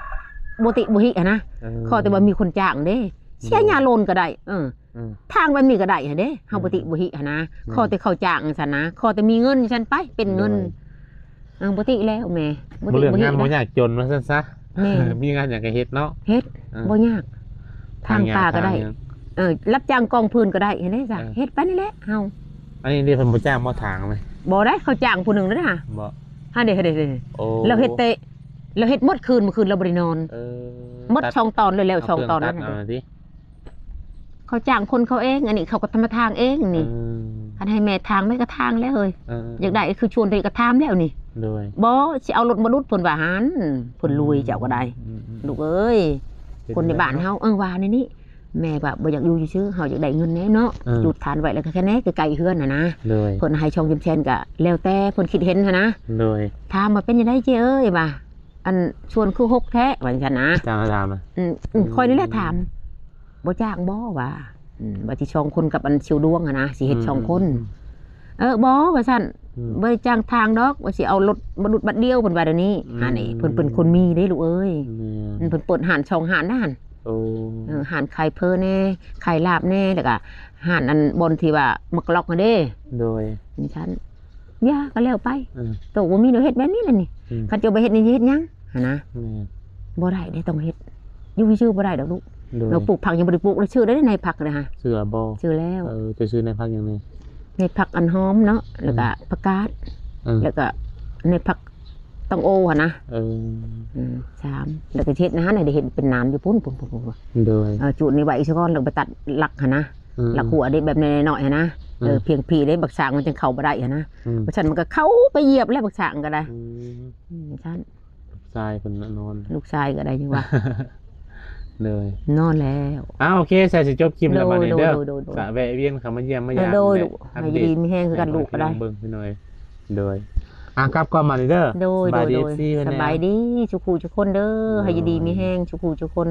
ບໍ່ຕິບໍ່ຫິຫັ້ນນະ. ເອີ ຂໍແຕ່ວ່າມີຄົນຈ້າງເດ້. ເສຍຫຍ້າໂລນກໍໄດ້. ເອີ ເອີ ທາງແບບນີ້ກໍໄດ້ຫັ້ນເດ້ ເຮົາບໍ່ຕິບໍ່ຫິຫັ້ນນະ. ໂດຍ ຂໍແຕ່ເຂົາຈ້າງຊັ້ນນະ ຂໍແຕ່ມີເງິນຊັ້ນໄປ ເປັນເງິນ. ໂດຍ ເອີ ບໍ່ຕິແລ້ວແມ່ ບໍ່ຕິບໍ່ຫິ ບໍ່ເລື່ອງງານບໍ່ຍາກຈົນວ່າຊັ້ນຊະ. ແມ່ນ ມີງານຫຍັງກໍເຮັດເນາະ. ເຮັດ ເອີ ບໍ່ຍາກ ທາງປ່າກໍໄດ້. ເອີ ຮັບຈ້າງກອງຟືນກໍໄດ້ ເຫັນໄດ໋ຊະ. ເອີ ເຮັດໄປນີ້ແຫຼະເຮົາ. ອັນນີ້ເດ້ ເພິ່ນບໍ່ຈ້າງບໍ່ທາງເລີຍ? ບໍ່ໄດ້ ເຂົາຈ້າງຜູ້ໜຶ່ງເດ້ຫັ້ນ. ບໍ່ ຫັ້ນເດ້ ຫັ້ນເດ້ ຫັ້ນເດ້. ໂອ້ ລາວເຮັດແຕ່ ລາວເຮັດໝົດຄືນ ມື້ຄືນລາວບໍ່ໄດ້ນອນ. ເອີ ໝົດ ຕັດ ສອງຕອນເລີຍ ແລ້ວສອງຕອນນັ້ນ. ເອົາເຄື່ອງຕັດເອົາຕິ? ເຂົາຈ້າງຄົນເຂົາເອງ ອັນນີ້ເຂົາກໍທຳມາທາງເອງນີ້. ເອີ ຄັນໃຫ້ແມ່ທາງ ແມ່ກໍທາງແລ້ວເຮີ້ຍ. ເອີ ຢາກໄດ້ຄືຊວນຕົວເອງກໍທາງແລ້ວນີ້. ໂດຍ ບໍ່ ຊິເອົາລົດມາດຸດ ເພິ່ນວ່າຫັ້ນ ເພິ່ນລວຍ. ອືມ ເຈົ້າກໍໄດ້. ອືມໆ ລູກເອີຍ ເປັນ ຄົນໃນບ້ານເຮົາ ເອີ ວ່າແນວນີ້ ແມ່ວ່າບໍ່ຢາກຢູ່ຊື່ໆ ເຮົາຢາກໄດ້ເງິນແດ່ເນາະ. ເອີ ຈຸດທານໄວ້ແລ້ວກໍແຄ່ແນ່ ໃກ້ໆເຮືອນຫັ້ນນະ. ໂດຍ ເພິ່ນໃຫ້ສອງສາມແສນກໍແລ້ວແຕ່ເພິ່ນຄິດເຫັນຫັ້ນນະ. ໂດຍ ຖາມວ່າເປັນຈັ່ງໃດເຈ້ເອີຍ ວ່າ ອັນຊວນຄືຮົກແທ້ ວ່າຈັ່ງຊັ້ນນະ. ເຈົ້າຖາມນະ? ອືມ ອືມ ຂ້ອຍນີ້ແຫຼະຖາມ ບໍ່ຈ້າງບໍ່ ວ່າ ອືມ ວ່າຊິສອງຄົນກັບອັນຊິວດວງຫັ້ນນະ ຊິເຮັດ ອືມ ສອງຄົນ. ອືມ ເອີ ບໍ່ ວ່າຊັ້ນ. ອືມ ບໍ່ໄດ້ຈ້າງທາງດອກ ວ່າຊິເອົາລົດບັດດຸດບັດດຽວ ເພິ່ນວ່າແນວນີ້. ອືມ ອັນນີ້ເພິ່ນເປັນຄົນມີເດ້ລູກເອີຍ. ແມ່ນ ອືມ ເພິ່ນເປີດຮ້ານສອງຮ້ານນະຫັ້ນ. ໂອ້ ເອີ ຮ້ານຂາຍເຝີແດ່ ຂາຍລາບແດ່ ແລ້ວກໍຮ້ານອັນບ່ອນທີ່ວ່າໝາກລັອກຫັ້ນເດ້. ໂດຍ ຈັ່ງຊັ້ນ ຢ່າກໍແລ້ວໄປ. ເອີ ໂຕບໍ່ມີແນວເຮັດແບບນີ້ລະນີ້. ອືມ ຄັນເຈົ້າບໍ່ເຮັດນີ້ຊິເຮັດຫຍັງຫັ້ນນະ. ແມ່ນ ບໍ່ໄດ້ເດ້ ຕ້ອງເຮັດ ຢູ່ຊື່ໆບໍ່ໄດ້ດອກລູກ. ໂດຍ ເຮົາປູກຜັກຍັງບໍ່ໄດ້ປູກເລີຍ ຊື້ໄດ້ໃນຜັກເລີຍຫະ? ຊື້ແລ້ວບໍ່? ຊື້ແລ້ວ. ເອີ ເຈົ້າຊື້ໃນຜັກຫຍັງແດ່? ໃນຜັກອັນຫອມເນາະ ແລ້ວກະ ອືມ ຜັກກາດ ເອີ ແລ້ວກະໃນຜັກຕັງໂອຫັ້ນນະ. ເອີ ອືມ ສາມ ແລ້ວກະເຮັດນະຫັ້ນ ໃຫ້ໄດ້ເຮັດເປັນໜາມຢູ່ພຸ້ນ ພຸ້ນໆ. ໂດຍ ເອີ ຈູດນີ້ໄວ້ຊະກ່ອນ ແລ້ວໄປຕັດຫຼັກຫັ້ນນະ. ອືມ ຫຼັກຫົວເດ້ ແບບນ້ອຍໆຫັ້ນນະ. ອືມ ເອີ ພຽງພີເດ້ ບັກສາງມັນຈັ່ງເຂົ້າບໍ່ໄດ້ຫັ້ນນະ. ອືມ ບໍ່ຊັ້ນມັນກໍເຂົ້າໄປຢຽບແລ້ວບັກສາງກໍໄດ້. ອືມ ອືມ ຊັ້ນ ຊາຍເພິ່ນນະນອນ ລູກຊາຍກໍໄດ້ ຍັງວ່າ. ໂດຍ ນອນແລ້ວ. ອ້າວ ໂອເຄ ໃສ່ຊິຈົບຄລິບແລ້ວບັດນີ້ເດີ. ໂດຍ ໂດຍ ໂດຍ ກະແວະວຽນເຂົ້າມາຢ້ຽມມາຢາມ. ໂດຍ ແຫຼະ ລູກ ໃຫ້ຢູ່ດີມີແຮງຄືກັນລູກກໍໄດ້ ເບິ່ງພີ່ນ້ອງ. ໂດຍ ອ່ະ ກັບກ່ອນບັດນີ້ເດີ. ໂດຍ ສະບາຍດີ ໂດຍ ເອັຟຊີ ເພິ່ນ ສະບາຍດີ ທຸກຜູ້ທຸກຄົນເດີ. ໂດຍ ໃຫ້ຢູ່ດີມີແຮງທຸກຜູ້ທຸກຄົນ.